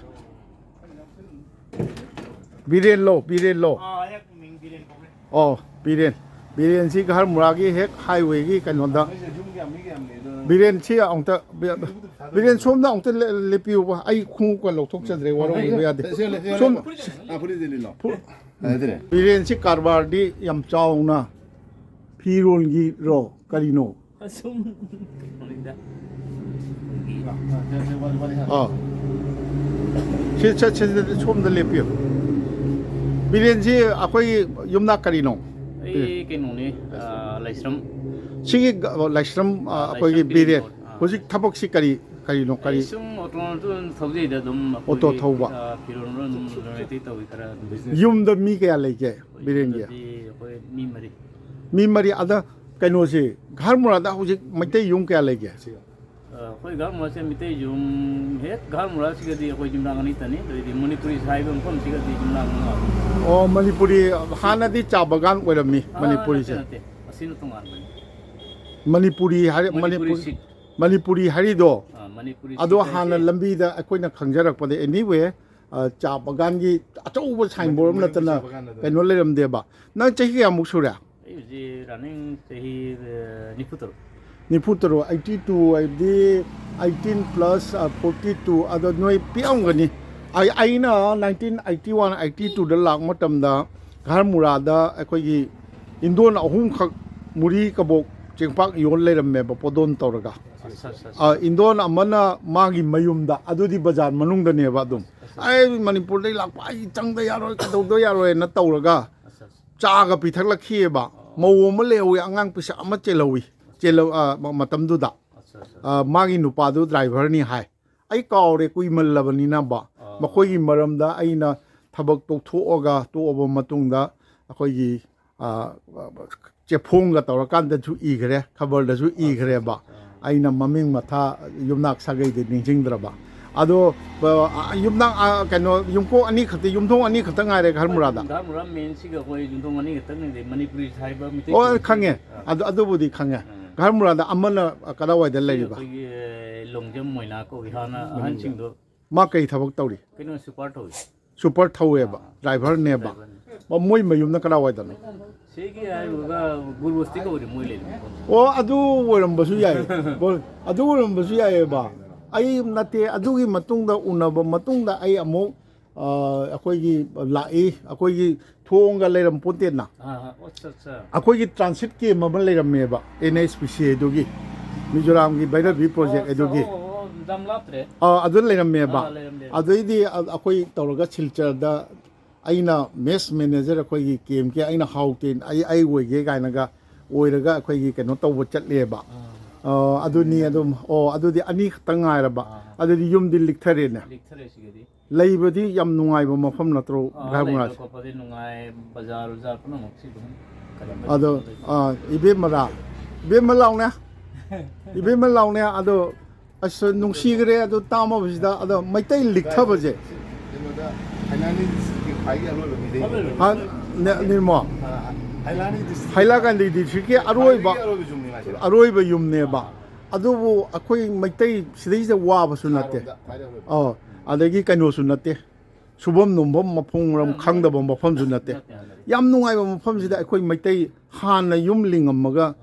ꯕꯤꯔꯦꯟꯂꯣ, ꯕꯤꯔꯦꯟꯂꯣ? ꯑꯥ, ꯍꯦꯛ ꯃꯤꯡ ꯕꯤꯔꯦꯟ ꯀꯧꯔꯦ꯫ ꯑꯣ, ꯕꯤꯔꯦꯟ꯫ ꯕꯤꯔꯦꯟꯁꯤ ꯘꯔꯃꯨꯔꯥꯒꯤ ꯍꯦꯛ highwayꯒꯤ ꯀꯩꯅꯣꯗ꯫ ꯅꯣꯏꯁꯦ ꯌꯨꯝ ꯀꯌꯥ, ꯃꯤ ꯀꯌꯥꯝ ꯂꯩꯗꯣꯏꯅꯣ? ꯕꯤꯔꯦꯟꯁꯤ ꯑꯃꯨꯛꯇ, ꯕꯤ-, ꯕꯤꯔꯦꯟ ꯁꯣꯝꯗ ꯑꯃꯨꯛꯇ ꯂꯦ-, ꯂꯦꯞꯄꯤꯌꯨꯕ꯫ ꯑꯩ ꯈꯣꯡꯎꯞꯀ ꯂꯧꯊꯣꯛꯆꯗ꯭ꯔꯦ, ꯋꯥꯔꯧꯕꯤꯕ ꯌꯥꯗꯦ꯫ ꯁꯦ, ꯁꯦ, ꯁꯦ, ꯁꯣꯝ-, ꯂꯦꯞꯄꯣ꯫ ꯑꯥ, ꯐꯨꯔꯤꯠ ꯂꯤꯠꯂꯣ꯫ ꯐꯨ-, ꯐꯖꯗ꯭ꯔꯦ? ꯕꯤꯔꯦꯟꯁꯤ ꯀꯔꯕꯥꯔꯗꯤ ꯌꯥꯝ ꯆꯥꯎꯅ ꯐꯤꯔꯣꯜꯒꯤꯔꯣ ꯀꯔꯤꯅꯣ? ꯑꯁꯨꯝ ꯀꯩꯅꯣꯅꯤꯗ꯫ ꯑꯥ꯫ ꯁꯤ, ꯁꯤ, ꯁꯤ, ꯁꯤ, ꯁꯣꯝꯗ ꯂꯦꯞꯄꯤꯌꯨ꯫ ꯕꯤꯔꯦꯟꯁꯤ ꯑꯩꯈꯣꯏꯒꯤ ꯌꯨꯝꯅꯥꯛ ꯀꯔꯤꯅꯣ? ꯑꯩ ꯀꯩꯅꯣꯅꯤ, ꯑꯥ, ꯂꯥꯏꯁ꯭ꯔꯝ꯫ ꯁꯤꯒꯤ ꯒ-, ꯂꯥꯏꯁ꯭ꯔꯝ, ꯑꯥ, ꯑꯥ, ꯑꯩꯈꯣꯏꯒꯤ ꯂꯥꯏꯁ꯭ꯔꯝ ꯕꯤꯔꯦꯟ꯫ ꯕꯤꯔꯦꯟ꯫ ꯑꯥ꯫ ꯍꯧꯖꯤꯛ ꯊꯕꯛꯁꯤ ꯀꯔꯤ, ꯀꯔꯤꯅꯣ? ꯀꯔꯤ? ꯑꯩ ꯁꯨꯝ ꯑꯣꯇꯣ ꯑꯗꯨꯝ ꯊꯧꯖꯩꯗ ꯑꯗꯨꯝ ꯑꯣꯇꯣ ꯑꯩꯈꯣꯏꯒꯤ, ꯊꯧꯕ꯫ ꯑꯥ, ꯐꯤꯔꯣꯟ ꯑꯗꯨꯝ ꯂꯂꯣꯟ ꯏꯇꯤꯛ ꯇꯧꯏ ꯈꯔ ꯑꯗꯨꯝ꯫ ꯌꯨꯝꯗ ꯃꯤ ꯀꯌꯥ ꯂꯩꯒꯦ ꯕꯤꯔꯦꯟꯒꯤ? ꯌꯨꯝꯗꯗꯤ ꯑꯩꯈꯣꯏ ꯃꯤ ꯃꯔꯤ꯫ ꯃꯤ ꯃꯔꯤ꯫ ꯑꯗ ꯀꯩꯅꯣꯁꯤ, ꯘꯔꯃꯨꯔꯥꯗ ꯍꯧꯖꯤꯛ ꯃꯩꯇꯩ ꯌꯨꯝ ꯀꯌꯥ ꯂꯩꯒꯦ? ꯑ, ꯑꯩꯈꯣꯏ ꯘꯔꯃꯨꯔꯥꯁꯦ ꯃꯤꯇꯩ ꯌꯨꯝ ꯍꯦꯛ ꯘꯔꯃꯨꯔꯥꯁꯤꯒꯗꯤ ꯑꯩꯈꯣꯏ ꯌꯨꯝꯅꯥꯛ ꯑꯅꯤꯇꯅꯤ꯫ ꯑꯗꯩꯗꯤ ꯃꯅꯤꯄꯨꯔꯤ ꯍꯥꯏꯕ ꯃꯐꯝꯁꯤꯒꯗꯤ ꯌꯨꯝꯅꯥꯛ ꯃꯉꯥ꯫ ꯑꯣ, ꯃꯅꯤꯄꯨꯔꯤ ꯍꯥꯟꯅꯗꯤ ꯆꯥ ꯕꯒꯥꯟ ꯑꯣꯏꯔꯝꯃꯤ, ꯑꯥ, ꯃꯅꯤꯄꯨꯔꯤꯁꯦ꯫ ꯅꯠꯇꯦ, ꯅꯠꯇꯦ꯫ ꯑꯁꯤꯅ ꯇꯣꯉꯥꯟꯕꯅꯤ꯫ ꯃꯅꯤꯄꯨꯔꯤ ꯍꯥꯏꯔ-, ꯃꯅꯤꯄꯨꯔꯤ ꯃꯅꯤꯄꯨꯔ-, ꯁꯤꯠ꯫ ꯃꯅꯤꯄꯨꯔꯤ ꯍꯥꯏꯔꯤꯗꯣ, ꯑꯥ, ꯃꯅꯤꯄꯨꯔꯤ ꯑꯗꯣ ꯁꯤꯠ ꯍꯥꯏꯁꯦ ꯍꯥꯟꯅ ꯂꯝꯕꯤꯗ ꯑꯩꯈꯣꯏꯅ ꯈꯪꯖꯔꯛꯄꯗ, anyway, ꯑ, ꯆꯥ ꯕꯒꯥꯟꯒꯤ ꯑꯆꯧꯕ ꯁꯥꯏꯟꯕꯣꯔꯗ ꯑꯃ ꯃꯅꯤꯄꯨꯔꯤ ꯅꯠꯇꯅ ꯆꯥ ꯕꯒꯥꯟ ꯑꯗꯨ꯫ ꯀꯩꯅꯣ ꯂꯩꯔꯝꯗꯦꯕ꯫ ꯅꯪ ꯆꯍꯤ ꯀꯌꯥꯃꯨꯛ ꯁꯨꯔꯦ? ꯑꯩ ꯍꯧꯖꯤꯛ running ꯆꯍꯤ, ꯑ, ꯅꯤꯐꯨ ꯇꯔꯨꯛ꯫ ꯅꯤꯐꯨ ꯇꯔꯨꯛ, eighty two ꯍꯥꯏꯕꯗꯤ eighteen plus, ꯑ, forty two, ꯑꯗꯣ ꯅꯣꯏ ꯄꯤꯛꯑꯝꯒꯅꯤ꯫ ꯑꯩ, ꯑꯩꯅ nineteen eighty one, eighty two ꯗ ꯂꯥꯛꯄ ꯃꯇꯝꯗ ꯘꯔꯃꯨꯔꯥꯗ ꯑꯩꯈꯣꯏꯒꯤ ꯏꯟꯗꯣꯟ ꯑꯍꯨꯝꯈꯛ ꯃꯨꯔꯤ ꯀꯕꯣꯛ ꯆꯦꯡꯄꯥꯛ ꯌꯣꯟ ꯂꯩꯔꯝꯃꯦꯕ, ꯄꯣꯗꯣꯟ ꯇꯧꯔꯒ꯫ ꯑꯠꯆꯥ, ꯑꯠꯆꯥ, ꯑꯠꯆꯥ꯫ ꯑ, ꯏꯟꯗꯣꯟ ꯑꯃꯅ ꯃꯥꯒꯤ ꯃꯌꯨꯝꯗ, ꯑꯗꯨꯗꯤ ꯕꯖꯥꯔ ꯃꯅꯨꯡꯗꯅꯦꯕ ꯑꯗꯨꯝ꯫ ꯑꯠꯆꯥ, ꯑꯠꯆꯥ꯫ "ꯑꯩ ꯃꯅꯤꯄꯨꯔꯗꯩ ꯂꯥꯛꯄ, ꯑꯩ ꯆꯪꯗ ꯌꯥꯔꯣꯏ, ꯀꯩꯗꯧꯗ ꯌꯥꯔꯣꯏꯅ" ꯇꯧꯔꯒ ꯑꯠꯆꯥ, ꯑꯠꯆꯥ꯫ ꯆꯥꯒ ꯄꯤꯊꯛꯂꯛꯈꯤꯑꯕ꯫ ꯑꯣ꯫ ꯃꯧ ꯑꯃ ꯂꯩꯍꯧꯋꯤ, ꯑꯉꯥꯡ ꯄꯤꯁꯛ ꯑꯃ ꯆꯦꯜꯍꯧꯋꯤ꯫ ꯆꯦꯜꯍꯧ-, ꯑ, ꯃ-, ꯃꯇꯝꯗꯨꯗ꯫ ꯑꯠꯆꯥ, ꯑꯠꯆꯥ꯫ ꯑ, ꯃꯥꯒꯤ ꯅꯨꯄꯥꯗꯨ ꯗ꯭ꯔꯥꯏꯚꯔꯅꯤ ꯍꯥꯏ꯫ ꯑꯩ ꯀꯥꯎꯔꯦ ꯀꯨꯏꯃꯜꯂꯕꯅꯤꯅꯕ꯫ ꯑꯣ꯫ ꯃꯈꯣꯏꯒꯤ ꯃꯔꯝꯗ ꯑꯩꯅ ꯊꯕꯛ ꯇꯣꯛꯊꯣꯛꯑꯒ, ꯇꯣꯛꯑꯕ ꯃꯇꯨꯡꯗ ꯑꯩꯈꯣꯏꯒꯤ, ꯑ, ꯆꯦꯐꯣꯡꯒ ꯇꯧꯔꯀꯥꯟꯗꯁꯨ ꯏꯈ꯭ꯔꯦ, ꯈꯕꯔꯗꯁꯨ ꯑꯠꯆꯥ, ꯏꯈ꯭ꯔꯦꯕ꯫ ꯑꯠꯆꯥ, ꯑꯥ꯫ ꯑꯩꯅ ꯃꯃꯤꯡ ꯃꯊꯥ ꯌꯨꯝꯅꯥꯛ ꯁꯥꯒꯩꯗꯤ ꯅꯤꯡꯁꯤꯡꯗ꯭ꯔꯕ꯫ ꯑꯗꯣ, ꯑ, ꯌꯨꯝꯅꯥꯛ, ꯑ, ꯀꯩꯅꯣ, ꯌꯨꯝꯀꯣꯛ ꯑꯅꯤ ꯈꯛꯇ, ꯌꯨꯝꯊꯣꯡ ꯑꯅꯤ ꯈꯛꯇ ꯉꯥꯏꯔꯦ ꯘꯔꯃꯨꯔꯥꯗ꯫ ꯘꯔꯃꯨꯔꯥ main ꯁꯤꯒ ꯑꯩꯈꯣꯏ ꯌꯨꯝꯊꯣꯡ ꯑꯅꯤ ꯈꯛꯇꯪꯅꯤꯗꯤ ꯃꯅꯤꯄꯨꯔꯤ ꯍꯥꯏꯕ ꯃꯤꯇꯩ ꯑꯣ, ꯈꯪꯉꯦ꯫ ꯑꯥ꯫ ꯑꯗꯨ, ꯑꯗꯨꯕꯨꯗꯤ ꯈꯪꯉꯦ꯫ ꯎꯝ꯫ ꯘꯔꯃꯨꯔꯥꯗ ꯑꯃꯅ ꯀꯗꯥꯏꯋꯥꯏꯗ ꯁꯤ ꯂꯩꯔꯤꯕ? ꯑꯩꯈꯣꯏꯒꯤ, ꯑꯦ, ꯂꯣꯡꯖꯝ ꯃꯣꯏꯅꯥ ꯀꯧꯏ ꯍꯥꯟꯅ ꯃꯅꯨꯡꯗ꯫ ꯑꯍꯟꯁꯤꯡꯗꯣ꯫ ꯃꯥ ꯀꯩ ꯊꯕꯛ ꯇꯧꯔꯤ? ꯀꯩꯅꯣ, super ꯊꯧꯏ꯫ Super ꯊꯧꯋꯦꯕ꯫ ꯑꯥ꯫ ꯗ꯭ꯔꯥꯏꯚꯔꯅꯦꯕ꯫ ꯃ-, ꯃꯣꯏ ꯃꯌꯨꯝꯅ ꯀꯗꯥꯏꯋꯥꯏꯗꯅꯣ? ꯁꯤꯒꯤ ꯍꯥꯏꯔꯨꯔꯒ ꯒꯨꯔꯨꯁꯇꯤ ꯀꯧꯔꯦ ꯃꯣꯏ ꯂꯩꯔꯤꯕ ꯃꯐꯝꯁꯦ꯫ ꯑꯣ, ꯑꯗꯨ ꯑꯣꯏꯔꯝꯕꯁꯨ ꯌꯥꯏ꯫ ꯍꯣꯏ, ꯑꯗꯨ ꯑꯣꯏꯔꯝꯕꯁꯨ ꯌꯥꯏꯑꯕ꯫ ꯑꯩ ꯅꯠꯇꯦ, ꯑꯗꯨꯒꯤ ꯃꯇꯨꯡꯗ ꯎꯅꯕ ꯃꯇꯨꯡꯗ ꯑꯩ ꯑꯃꯨꯛ, ꯑ, ꯑꯩꯈꯣꯏꯒꯤ ꯂꯥꯛꯏ, ꯑꯩꯈꯣꯏꯒꯤ ꯊꯣꯡꯒ ꯂꯩꯔꯝ ꯄꯣꯟꯇꯦꯅ꯫ ꯑꯥ, ꯑꯥ, ꯑꯠꯆꯥ, ꯑꯠꯆꯥ꯫ ꯑꯩꯈꯣꯏꯒꯤ ꯇ꯭ꯔꯥꯟꯁꯤꯠ ꯀꯦꯝ ꯑꯃ ꯂꯩꯔꯝꯃꯦꯕ, ꯑꯦꯟ ꯑꯩꯆ ꯄꯤ ꯁꯤ ꯑꯗꯨꯒꯤ, ꯃꯤꯖꯣꯔꯥꯝꯒꯤ ꯚꯩꯔꯕꯤ ꯄ꯭ꯔꯣꯖꯦꯛ ꯑꯣ, ꯑꯗꯨꯒꯤ꯫ ꯑꯣ, ꯑꯣ, ꯌꯥꯝ ꯂꯥꯞꯇ꯭ꯔꯦ꯫ ꯑꯥ, ꯑꯗꯨ ꯂꯩꯔꯝꯃꯦꯕ꯫ ꯑꯥ, ꯂꯩꯔꯝꯃꯦ꯫ ꯑꯗꯩꯗꯤ ꯑ-, ꯑꯩꯈꯣꯏ ꯇꯧꯔꯒ ꯁꯤꯜꯆꯔꯗ ꯑꯩꯅ ꯃꯦꯁ ꯃꯦꯅꯦꯖꯔ ꯑꯩꯈꯣꯏꯒꯤ ꯀꯦꯝꯒꯤ ꯑꯩꯅ ꯍꯥꯎꯇꯦ, ꯑꯩ, ꯑꯩ ꯑꯣꯏꯒꯦ ꯀꯥꯏꯅꯒ ꯑꯣꯏꯔꯒ ꯑꯩꯈꯣꯏꯒꯤ ꯀꯩꯅꯣ ꯇꯧꯕ ꯆꯠꯂꯦꯕ꯫ ꯑꯥ꯫ ꯑ, ꯑꯗꯨꯅꯤ ꯑꯗꯨꯝ, ꯑꯣ, ꯑꯗꯨꯗꯤ ꯑꯅꯤ ꯈꯛꯇꯪ ꯉꯥꯏꯔꯕ꯫ ꯑꯥ꯫ ꯑꯗꯨꯗꯤ ꯌꯨꯝꯗꯤ ꯂꯤꯛꯊꯔꯦꯅꯦ꯫ ꯂꯤꯛꯊꯔꯦ ꯁꯤꯒꯗꯤ꯫ ꯂꯩꯕꯗꯤ ꯌꯥꯝ ꯅꯨꯡꯉꯥꯏꯕ ꯃꯐꯝ ꯅꯠꯇ꯭ꯔꯣ, ꯑꯥ, ꯙꯔꯃꯔꯥꯖ? ꯂꯩꯕ ꯈꯣꯠꯄꯗꯤ ꯅꯨꯡꯉꯥꯏ, ꯕꯖꯥꯔ, ꯕꯖꯥꯔ ꯄꯨꯝꯅꯃꯛꯁꯤ ꯑꯗꯨꯝ ꯀꯔꯤꯝ ꯑꯗꯣ, ꯂꯩꯇꯦ꯫ ꯑꯥ, ꯏꯕꯦꯝꯃꯔꯥ? ꯏꯕꯦꯝꯃ ꯂꯥꯎꯅꯦ꯫ ꯏꯕꯦꯝꯃ ꯂꯥꯎꯅꯦ꯫ ꯑꯗꯣ ꯑꯁ, ꯅꯨꯡꯁꯤꯈ꯭ꯔꯦ ꯑꯗꯨ ꯇꯥꯃꯕꯁꯤꯗ꯫ ꯑꯗꯣ ꯃꯩꯇꯩ ꯂꯤꯛꯊꯕꯁꯦ꯫ ꯀꯩꯅꯣꯗ, ꯍꯩꯂꯥꯅꯤ ꯗꯤꯁꯇ꯭ꯔꯤꯛꯀꯤ ꯈ꯭ꯋꯥꯏꯒꯤ ꯑꯔꯣꯏꯕ ꯃꯤꯗꯩꯅꯦ꯫ ꯍꯥ? ꯅꯦ-, ꯅꯤꯔꯃꯣ? ꯑ, ꯍꯩꯂꯥꯅꯤ ꯗꯤꯁꯇ꯭ꯔꯤꯛ ꯍꯩꯂꯥꯀꯥꯟꯗꯤ ꯗꯤꯁꯇ꯭ꯔꯤꯛꯀꯤ ꯑꯔꯣꯏꯕ, ꯈ꯭ꯋꯥꯏꯗꯒꯤ ꯑꯔꯣꯏꯕ ꯌꯨꯝꯅꯦ ꯃꯥꯁꯦ꯫ ꯑꯔꯣꯏꯕ ꯌꯨꯝꯅꯦꯕ꯫ ꯑꯗꯨꯕꯨ ꯑꯩꯈꯣꯏ ꯃꯩꯇꯩ ꯁꯤꯗꯩꯁꯤꯗ ꯋꯥꯕꯁꯨ ꯅꯠꯇꯦ꯫ ꯈꯥꯔꯣꯝꯗ ꯈ꯭ꯋꯥꯏꯗꯒꯤ ꯑꯔꯣꯏꯕ꯫ ꯑꯧ꯫ ꯑꯗꯒꯤ ꯀꯩꯅꯣꯁꯨ ꯅꯠꯇꯦ꯫ ꯁꯨꯐꯝ ꯅꯣꯝꯐꯝ ꯃꯐꯝ ꯃꯔꯝ ꯈꯪꯗꯕ ꯃꯐꯝꯁꯨ ꯅꯠꯇꯦ꯫ ꯅꯠꯇꯦ, ꯅꯠꯇꯦ꯫ ꯌꯥꯝ ꯅꯨꯡꯉꯥꯏꯕ ꯃꯐꯝꯁꯤꯗ ꯑꯩꯈꯣꯏ ꯃꯩꯇꯩ ꯍꯥꯟꯅ ꯌꯨꯝ ꯂꯤꯡꯉꯝꯃꯒ ꯑꯥ꯫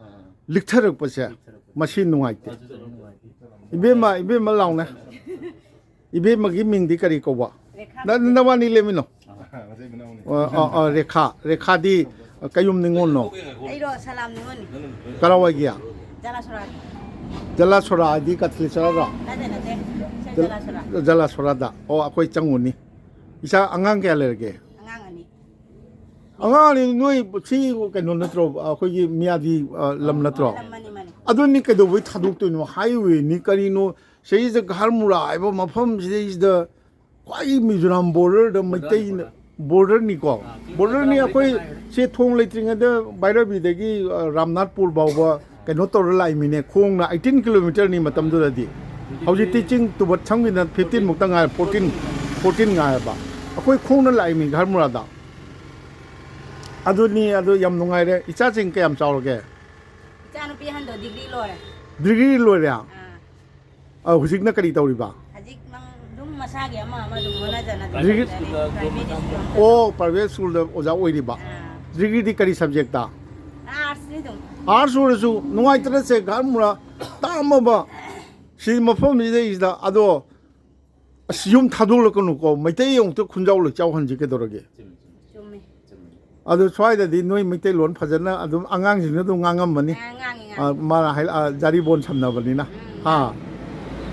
ꯂꯤꯛꯊꯔꯛꯄꯁꯦ, ꯂꯤꯛꯊꯔꯛꯄ꯫ ꯃꯁꯤ ꯅꯨꯡꯉꯥꯏꯇꯦ꯫ ꯑꯗꯨꯁꯨ ꯑꯗꯨꯝ ꯅꯨꯡꯉꯥꯏꯇꯦ꯫ ꯏꯕꯦꯝꯃ, ꯏꯕꯦꯝꯃ ꯂꯥꯎꯅꯦ꯫ ꯏꯕꯦꯝꯃꯒꯤ ꯃꯤꯡꯗꯤ ꯀꯔꯤ ꯀꯧꯕ? ꯔꯦꯈꯥ ꯅ-, ꯃꯆꯦ꯫ ꯅꯕꯥꯅꯤ ꯂꯦꯝꯃꯤꯅꯣ? ꯑꯥ, ꯃꯆꯦ ꯃꯅꯥꯎꯅꯤ꯫ ꯑ, ꯑ, ꯑ, ꯔꯦꯈꯥ꯫ ꯔꯦꯈꯥꯗꯤ ꯀꯌꯨꯝ ꯅꯤꯉꯣꯜꯅꯣ? ꯑꯩꯔꯣ, ꯁꯂꯥꯝ ꯅꯤꯉꯣꯜꯅꯤ꯫ ꯀꯔꯥꯏꯋꯥꯏꯒꯤ? ꯖꯂꯥꯁꯣꯔꯥꯒꯤ꯫ ꯖꯂꯥꯁꯣꯔꯥ ꯍꯥꯏꯗꯤ ꯀꯊꯂꯤꯛ ꯆꯠꯂꯒ? ꯅꯠꯇꯦ, ꯅꯠꯇꯦ꯫ ꯁꯦ ꯖꯂꯥꯁꯣꯔꯥ꯫ ꯖꯂꯥꯁꯣꯔꯥꯗ꯫ ꯑꯣ, ꯑꯩꯈꯣꯏ ꯆꯪꯉꯨꯅꯤ꯫ ꯏꯆꯥ ꯑꯉꯥꯡ ꯀꯌꯥ ꯂꯩꯔꯒꯦ? ꯑꯉꯥꯡ ꯑꯅꯤ꯫ ꯑꯉꯥꯡ ꯑꯅꯤ ꯅꯣꯏ ꯁꯤ ꯀꯩꯅꯣ ꯅꯠꯇ꯭ꯔꯣ? ꯑꯩꯈꯣꯏꯒꯤ ꯃꯤꯌꯥꯗꯤ, ꯑ, ꯂꯝ ꯅꯠꯇ꯭ꯔꯣ? ꯂꯝ ꯃꯥꯅꯤ, ꯃꯥꯅꯤ꯫ ꯑꯗꯨꯅꯤ ꯀꯩꯗꯧꯕꯩ ꯊꯥꯗꯣꯛꯇꯣꯏꯅꯣ? ꯍꯥꯏꯋꯦꯅꯤ ꯀꯔꯤꯅꯣ? ꯁꯤꯗꯩꯁꯤꯗ ꯘꯔꯃꯨꯔꯥ ꯍꯥꯏꯕ ꯃꯐꯝꯁꯤꯗꯩꯁꯤꯗ ꯈ꯭ꯋꯥꯏ ꯃꯤꯖꯣꯔꯥꯝ ꯕꯣꯔꯗꯔꯗ ꯃꯩꯇꯩꯅ, ꯕꯣꯔꯗꯔ꯫ ꯕꯣꯔꯗꯔꯅꯤꯀꯣ? ꯑꯥ, ꯁꯤ ꯕꯣꯔꯗꯔꯅꯤ꯫ ꯕꯣꯔꯗꯔ ꯑꯩꯈꯣꯏ ꯂꯩꯇ ꯉꯥꯏꯔꯤ꯫ ꯁꯤ ꯊꯣꯡ ꯂꯩꯇ꯭ꯔꯤꯉꯩꯗ ꯕꯥꯏꯔꯕꯤꯗꯒꯤ, ꯑ, ꯔꯥꯝꯅꯥꯊꯄꯨꯔ ꯐꯥꯎꯕ ꯀꯩꯅꯣ ꯇꯧꯔ ꯂꯥꯛꯏꯃꯤꯅꯦ, ꯈꯣꯡꯅ ꯑꯩꯠꯇꯤꯟ ꯀꯤꯂꯣꯃꯤꯇꯔꯅꯤ ꯃꯇꯝꯗꯨꯗꯗꯤ꯫ ꯍꯧꯖꯤꯛꯇꯤ ꯆꯤꯡ ꯇꯨꯕꯠ ꯁꯝꯒꯤꯗꯅ ꯐꯤꯐꯇꯤꯟ ꯃꯨꯛꯇ ꯉꯥꯏꯔꯦ, ꯐꯣꯔꯇꯤꯟ, ꯐꯣꯔꯇꯤꯟ ꯉꯥꯏꯔꯕ꯫ ꯑꯩꯈꯣꯏ ꯈꯣꯡꯅ ꯂꯥꯛꯏꯃꯤ ꯘꯔꯃꯨꯔꯥꯗ꯫ ꯑꯗꯨꯅꯤ, ꯑꯗꯨ ꯌꯥꯝ ꯅꯨꯡꯉꯥꯏꯔꯦ꯫ ꯏꯆꯥꯁꯤꯡ ꯀꯌꯥꯝ ꯆꯥꯎꯔꯒꯦ? ꯏꯆꯥꯅꯨꯄꯤ ꯑꯍꯟꯗꯣ ꯗꯤꯒ꯭ꯔꯤ ꯂꯣꯏꯔꯦ꯫ ꯗꯤꯒ꯭ꯔꯤ ꯂꯣꯏꯔꯦ? ꯑꯥ꯫ ꯑ, ꯍꯧꯖꯤꯛꯅ ꯀꯔꯤ ꯇꯧꯔꯤꯕ? ꯍꯧꯖꯤꯛ ꯅꯪ ꯑꯗꯨꯝ ꯃꯁꯥꯒꯤ ꯑꯃ ꯑꯃ ꯑꯗꯨꯝ ꯍꯣꯠꯅꯖꯅ ꯑꯗꯨꯝ ꯍꯧꯖꯤꯛꯀꯤ ꯇꯧꯖꯔꯤ꯫ Private school ꯑꯃ꯫ ꯑꯣ, ꯄ꯭ꯔꯥꯏꯚꯦꯠ ꯁ꯭ꯀꯨꯜꯗ ꯑꯣꯖꯥ ꯑꯣꯏꯔꯤꯕ꯫ ꯑꯥ꯫ ꯍꯧꯖꯤꯛꯀꯤꯗꯤ ꯀꯔꯤ ꯁꯕꯖꯦꯛꯇ? ꯑꯥꯔꯠꯁꯅꯤ ꯑꯗꯨꯝ꯫ ꯑꯥꯔꯠꯁ ꯑꯣꯏꯔꯁꯨ ꯅꯨꯡꯉꯥꯏꯇꯅ ꯁꯦ ꯒꯥꯔꯃꯨꯔꯥ ꯇꯥꯛꯑꯝꯃꯕ ꯁꯤ ꯃꯐꯝꯁꯤꯗꯩꯁꯤꯗ꯫ ꯑꯗꯣ ꯑꯁ, ꯌꯨꯝ ꯊꯥꯗꯣꯛꯂꯛꯀꯅꯨꯀꯣ, ꯃꯩꯇꯩ ꯑꯃꯨꯛꯇ ꯈꯨꯟꯖꯥꯎ ꯂꯩꯆꯥꯎ ꯍꯟꯁꯤ ꯀꯩꯗꯧꯔꯒꯦ? ꯆꯨꯝꯃꯤ, ꯆꯨꯝꯃꯤ, ꯆꯨꯝꯃꯤ꯫ ꯆꯨꯝꯃꯤ꯫ ꯑꯗꯣ ꯁ꯭ꯋꯥꯏꯗꯗꯤ ꯅꯣꯏ ꯃꯩꯇꯩꯂꯣꯟ ꯐꯖꯅ ꯑꯗꯨꯝ ꯑꯉꯥꯡꯁꯤꯡꯅ ꯑꯗꯨꯝ ꯉꯥꯡꯉꯝꯃꯅꯤ꯫ ꯑꯥ, ꯉꯥꯡꯉꯤ, ꯑꯥ, ꯉꯥꯡꯉꯤ꯫ ꯃꯥꯅ ꯍꯥꯏ-, ꯑꯥ, ꯖꯥꯔꯤꯕꯣꯟ ꯁꯝꯅꯕꯅꯤꯅ꯫ ꯎꯝ꯫ ꯍꯥ꯫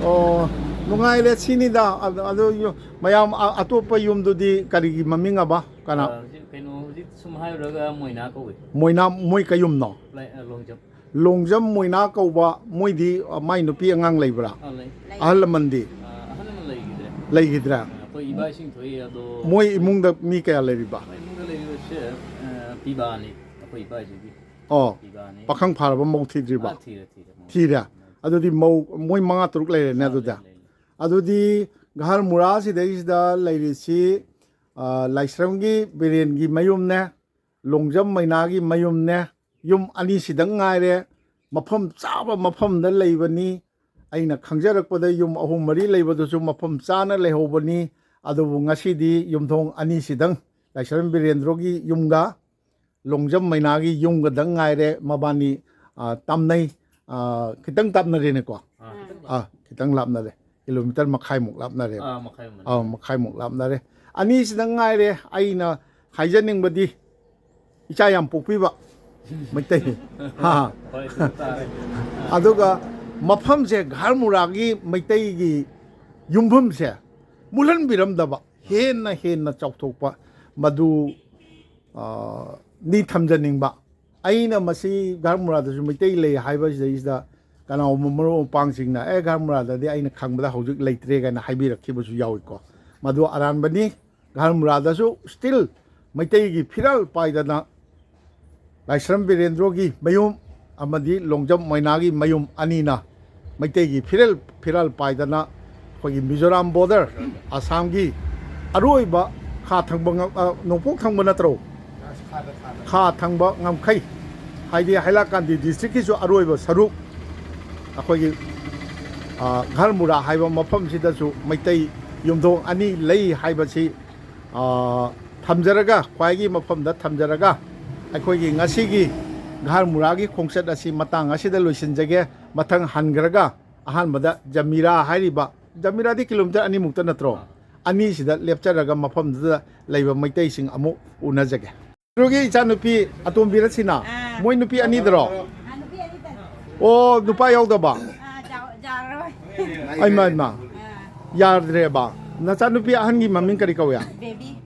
ꯑꯣ, ꯅꯨꯡꯉꯥꯏꯔꯦ ꯁꯤꯅꯤꯗ꯫ ꯑꯗ-, ꯑꯗꯣ ꯌꯨ-, ꯃꯌꯥꯝ ꯑ-, ꯑꯇꯣꯞꯄ ꯌꯨꯝꯗꯨꯗꯤ ꯀꯔꯤꯒꯤ ꯃꯃꯤꯡ ꯑꯕ? ꯀꯅꯥ? ꯑ, ꯍꯧꯖꯤꯛ ꯀꯩꯅꯣ, ꯍꯧꯖꯤꯛ ꯁꯨꯝ ꯍꯥꯏꯔꯨꯔꯒ ꯃꯣꯏꯅꯥ ꯀꯧꯏ꯫ ꯃꯣꯏꯅꯥ, ꯃꯣꯏ ꯀꯌꯨꯝꯅꯣ? ꯂꯥꯏ-, ꯑ, ꯂꯣꯡꯖꯝ꯫ ꯂꯣꯡꯖꯝ ꯃꯣꯏꯅꯥ ꯀꯧꯕ, ꯃꯣꯏꯗꯤ, ꯑ, ꯃꯥꯏ ꯅꯨꯄꯤ ꯑꯉꯥꯡ ꯂꯩꯕ꯭ꯔꯥ? ꯑ, ꯂꯩ꯫ ꯂꯩ꯫ ꯑꯍꯜ ꯂꯃꯟꯗꯤ ꯑ, ꯑꯍꯜ ꯂꯃꯟ ꯂꯩꯈꯤꯗ꯭ꯔꯦ꯫ ꯂꯩꯈꯤꯗ꯭ꯔꯦ? ꯑ, ꯑꯩꯈꯣꯏ ꯏꯕꯥꯏꯁꯤꯡ ꯊꯣꯛꯏ ꯑꯗꯣ꯫ ꯃꯣꯏ ꯏꯃꯨꯡꯗ ꯃꯤ ꯀꯌꯥ ꯂꯩꯔꯤꯕ? ꯃꯣꯏ ꯏꯃꯨꯡꯗ ꯂꯩꯔꯤꯕꯁꯦ, ꯑ, ꯄꯤꯕꯥꯅꯤ, ꯑꯩꯈꯣꯏ ꯏꯕꯥꯏꯁꯤꯒꯤ꯫ ꯑꯣ, ꯄꯤꯕꯥꯅꯤ꯫ ꯄꯥꯈꯪ ꯐꯥꯔꯕ, ꯃꯧ ꯊꯤꯗ꯭ꯔꯤꯕ? ꯑ, ꯊꯤꯔꯦ, ꯊꯤꯔꯦ, ꯃꯧ꯫ ꯊꯤꯔꯦ꯫ ꯑꯗꯨꯗꯤ ꯃꯧ, ꯃꯣꯏ ꯃꯉꯥ ꯇꯔꯨꯛ ꯂꯩꯔꯦꯅꯦ ꯑ, ꯑꯗꯨꯗꯤ꯫ ꯂꯩ, ꯂꯩ, ꯂꯩ꯫ ꯑꯗꯨꯗꯤ ꯘꯔ ꯃꯨꯔꯥ ꯁꯤꯗꯩꯁꯤꯗ ꯂꯩꯔꯤꯁꯤ, ꯑ, ꯂꯥꯏꯁ꯭ꯔꯝꯒꯤ ꯕꯤꯔꯦꯟꯒꯤ ꯃꯌꯨꯝꯅꯦ, ꯂꯣꯡꯖꯝ ꯃꯩꯅꯥꯒꯤ ꯃꯌꯨꯝꯅꯦ, ꯌꯨꯝ ꯑꯅꯤꯁꯤꯗꯪ ꯉꯥꯏꯔꯦ꯫ ꯃꯐꯝ ꯆꯥꯕ ꯃꯐꯝꯗ ꯂꯩꯕꯅꯤ꯫ ꯑꯩꯅ ꯈꯪꯖꯔꯛꯄꯗ ꯌꯨꯝ ꯑꯍꯨꯝ ꯃꯔꯤ ꯂꯩꯕꯗꯨꯁꯨ ꯃꯐꯝ ꯆꯥꯅ ꯂꯩꯍꯧꯕꯅꯤ꯫ ꯑꯗꯨꯕꯨ ꯉꯁꯤꯗꯤ ꯌꯨꯝꯊꯣꯡ ꯑꯅꯤꯁꯤꯗꯪ, ꯂꯥꯏꯁ꯭ꯔꯝ ꯕꯤꯔꯦꯟꯗ꯭ꯔꯣꯒꯤ ꯌꯨꯝꯒ ꯂꯣꯡꯖꯝ ꯃꯩꯅꯥꯒꯤ ꯌꯨꯝꯒꯗꯪ ꯉꯥꯏꯔꯦ꯫ ꯃꯕꯥꯅꯤ, ꯑ, ꯇꯥꯝꯅꯩ, ꯑ, ꯈꯤꯇꯪ ꯇꯥꯞꯅꯔꯦꯅꯦꯀꯣ꯫ ꯑ, ꯈꯤꯇꯪ ꯑ, ꯈꯤꯇꯪ ꯂꯥꯞꯅꯔꯦ, ꯀꯤꯂꯣꯃꯤꯇꯔ ꯃꯈꯥꯏꯃꯨꯛ ꯂꯥꯞꯅꯔꯦ꯫ ꯑ, ꯃꯈꯥꯏ ꯑꯃ꯫ ꯑ, ꯃꯈꯥꯏꯃꯨꯛ ꯂꯥꯞꯅꯔꯦ꯫ ꯑꯅꯤꯁꯤꯗꯪ ꯉꯥꯏꯔꯦ꯫ ꯑꯩꯅ ꯍꯥꯏꯖꯅꯤꯡꯕꯗꯤ, ꯏꯆꯥ ꯌꯥꯝ ꯄꯣꯛꯄꯤꯕ ꯃꯩꯇꯩ꯫ ꯍꯥ꯫ ꯍꯣꯏ, ꯑꯗꯨ ꯇꯥꯔꯦ꯫ ꯑꯗꯨꯒ ꯃꯐꯝꯁꯦ, ꯘꯔ ꯃꯨꯔꯥꯒꯤ ꯃꯩꯇꯩꯒꯤ ꯌꯨꯝꯐꯝꯁꯦ ꯃꯨꯜꯍꯟꯕꯤꯔꯝꯗꯕ, ꯍꯦꯟꯅ ꯍꯦꯟꯅ ꯆꯥꯎꯊꯣꯛꯄ, ꯃꯗꯨ, ꯑ, ꯅꯤ ꯊꯝꯖꯅꯤꯡꯕ꯫ ꯑꯩꯅ ꯃꯁꯤ ꯘꯔ ꯃꯨꯔꯥꯗꯁꯨ ꯃꯩꯇꯩ ꯂꯩ ꯍꯥꯏꯕꯁꯤꯗꯩꯁꯤꯗ ꯀꯅꯥꯒꯨꯝꯕ ꯃꯔꯨꯞ ꯃꯄꯥꯡꯁꯤꯡꯅ, "ꯑꯦ, ꯘꯔ ꯃꯨꯔꯥꯗꯗꯤ ꯑꯩꯅ ꯈꯪꯕꯗ ꯍꯧꯖꯤꯛ ꯂꯩꯇ꯭ꯔꯦ" ꯀꯥꯏꯅ ꯍꯥꯏꯕꯤꯔꯛꯈꯤꯕꯁꯨ ꯌꯥꯎꯏꯀꯣ꯫ ꯃꯗꯨ ꯑꯔꯥꯟꯕꯅꯤ꯫ ꯘꯔ ꯃꯨꯔꯥꯗꯁꯨ still ꯃꯩꯇꯩꯒꯤ ꯐꯤꯔꯥꯜ ꯄꯥꯏꯗꯅ ꯂꯥꯏꯁ꯭ꯔꯝ ꯕꯤꯔꯦꯟꯗ꯭ꯔꯣꯒꯤ ꯃꯌꯨꯝ ꯑꯃꯗꯤ ꯂꯣꯡꯖꯝ ꯃꯩꯅꯥꯒꯤ ꯃꯌꯨꯝ ꯑꯅꯤꯅ ꯃꯩꯇꯩꯒꯤ ꯐꯤꯔꯦꯜ, ꯐꯤꯔꯥꯜ ꯄꯥꯏꯗꯅ ꯑꯩꯈꯣꯏꯒꯤ ꯃꯤꯖꯣꯔꯥꯝ border, ꯑꯁꯥꯝꯒꯤ ꯑꯔꯣꯏꯕ ꯈꯥ ꯊꯪꯕ ꯉꯝ-, ꯑ, ꯅꯣꯡꯄꯣꯛ ꯊꯪꯕ ꯅꯠꯇ꯭ꯔꯣ? ꯈꯥ ꯊꯪꯕ ꯉꯝꯈꯩ, ꯍꯥꯏꯗꯤ ꯍꯥꯏꯂꯥꯀꯥꯟꯗꯤ district ꯀꯤꯁꯨ ꯑꯔꯣꯏꯕ ꯁꯔꯨꯛ, ꯑꯩꯈꯣꯏꯒꯤ, ꯑ, ꯘꯔ ꯃꯨꯔꯥ ꯍꯥꯏꯕ ꯃꯐꯝꯁꯤꯗꯁꯨ ꯃꯩꯇꯩ ꯌꯨꯝꯊꯣꯡ ꯑꯅꯤ ꯂꯩ ꯍꯥꯏꯕꯁꯤ, ꯑ, ꯊꯝꯖꯔꯒ, ꯈ꯭ꯋꯥꯏꯒꯤ ꯃꯐꯝꯗ ꯊꯝꯖꯔꯒ, ꯑꯩꯈꯣꯏꯒꯤ ꯉꯁꯤꯒꯤ ꯘꯔ ꯃꯨꯔꯥꯒꯤ ꯈꯣꯡꯆꯠ ꯑꯁꯤ ꯃꯇꯥꯡ ꯑꯁꯤꯗ ꯂꯣꯏꯁꯤꯟꯖꯒꯦ꯫ ꯃꯊꯪ ꯍꯟꯈ꯭ꯔꯒ ꯑꯍꯥꯟꯕꯗ ꯖꯃꯤꯔꯥ ꯍꯥꯏꯔꯤꯕ, ꯖꯃꯤꯔꯥꯗꯤ ꯀꯤꯂꯣꯃꯤꯇꯔ ꯑꯅꯤꯃꯨꯛꯇ ꯅꯠꯇ꯭ꯔꯣ? ꯑꯅꯤꯁꯤꯗ ꯂꯦꯞꯆꯔꯒ ꯃꯐꯝꯗꯨꯗ ꯂꯩꯕ ꯃꯩꯇꯩꯁꯤꯡ ꯑꯃꯨꯛ ꯎꯅꯖꯒꯦ꯫ ꯀꯩꯅꯣꯒꯤ ꯏꯆꯥꯅꯨꯄꯤ ꯑꯇꯣꯝꯕꯤꯔꯁꯤꯅ? ꯑꯥ꯫ ꯃꯣꯏ ꯅꯨꯄꯤ ꯑꯅꯤꯗꯔꯣ? ꯑꯥ, ꯅꯨꯄꯤ ꯑꯅꯤꯗ꯫ ꯑꯣ, ꯅꯨꯄꯥ ꯌꯥꯎꯗꯕ? ꯑꯥ, ꯖꯥ-, ꯖꯥꯔꯔꯣꯏ꯫ ꯑꯩꯃ, ꯑꯩꯃ꯫ ꯑꯥ꯫ ꯌꯥꯗ꯭ꯔꯦꯕ꯫ ꯅꯆꯥꯅꯨꯄꯤ ꯑꯍꯟꯒꯤ ꯃꯃꯤꯡ ꯀꯔꯤ ꯀꯧꯏ? ꯕꯦꯕꯤ꯫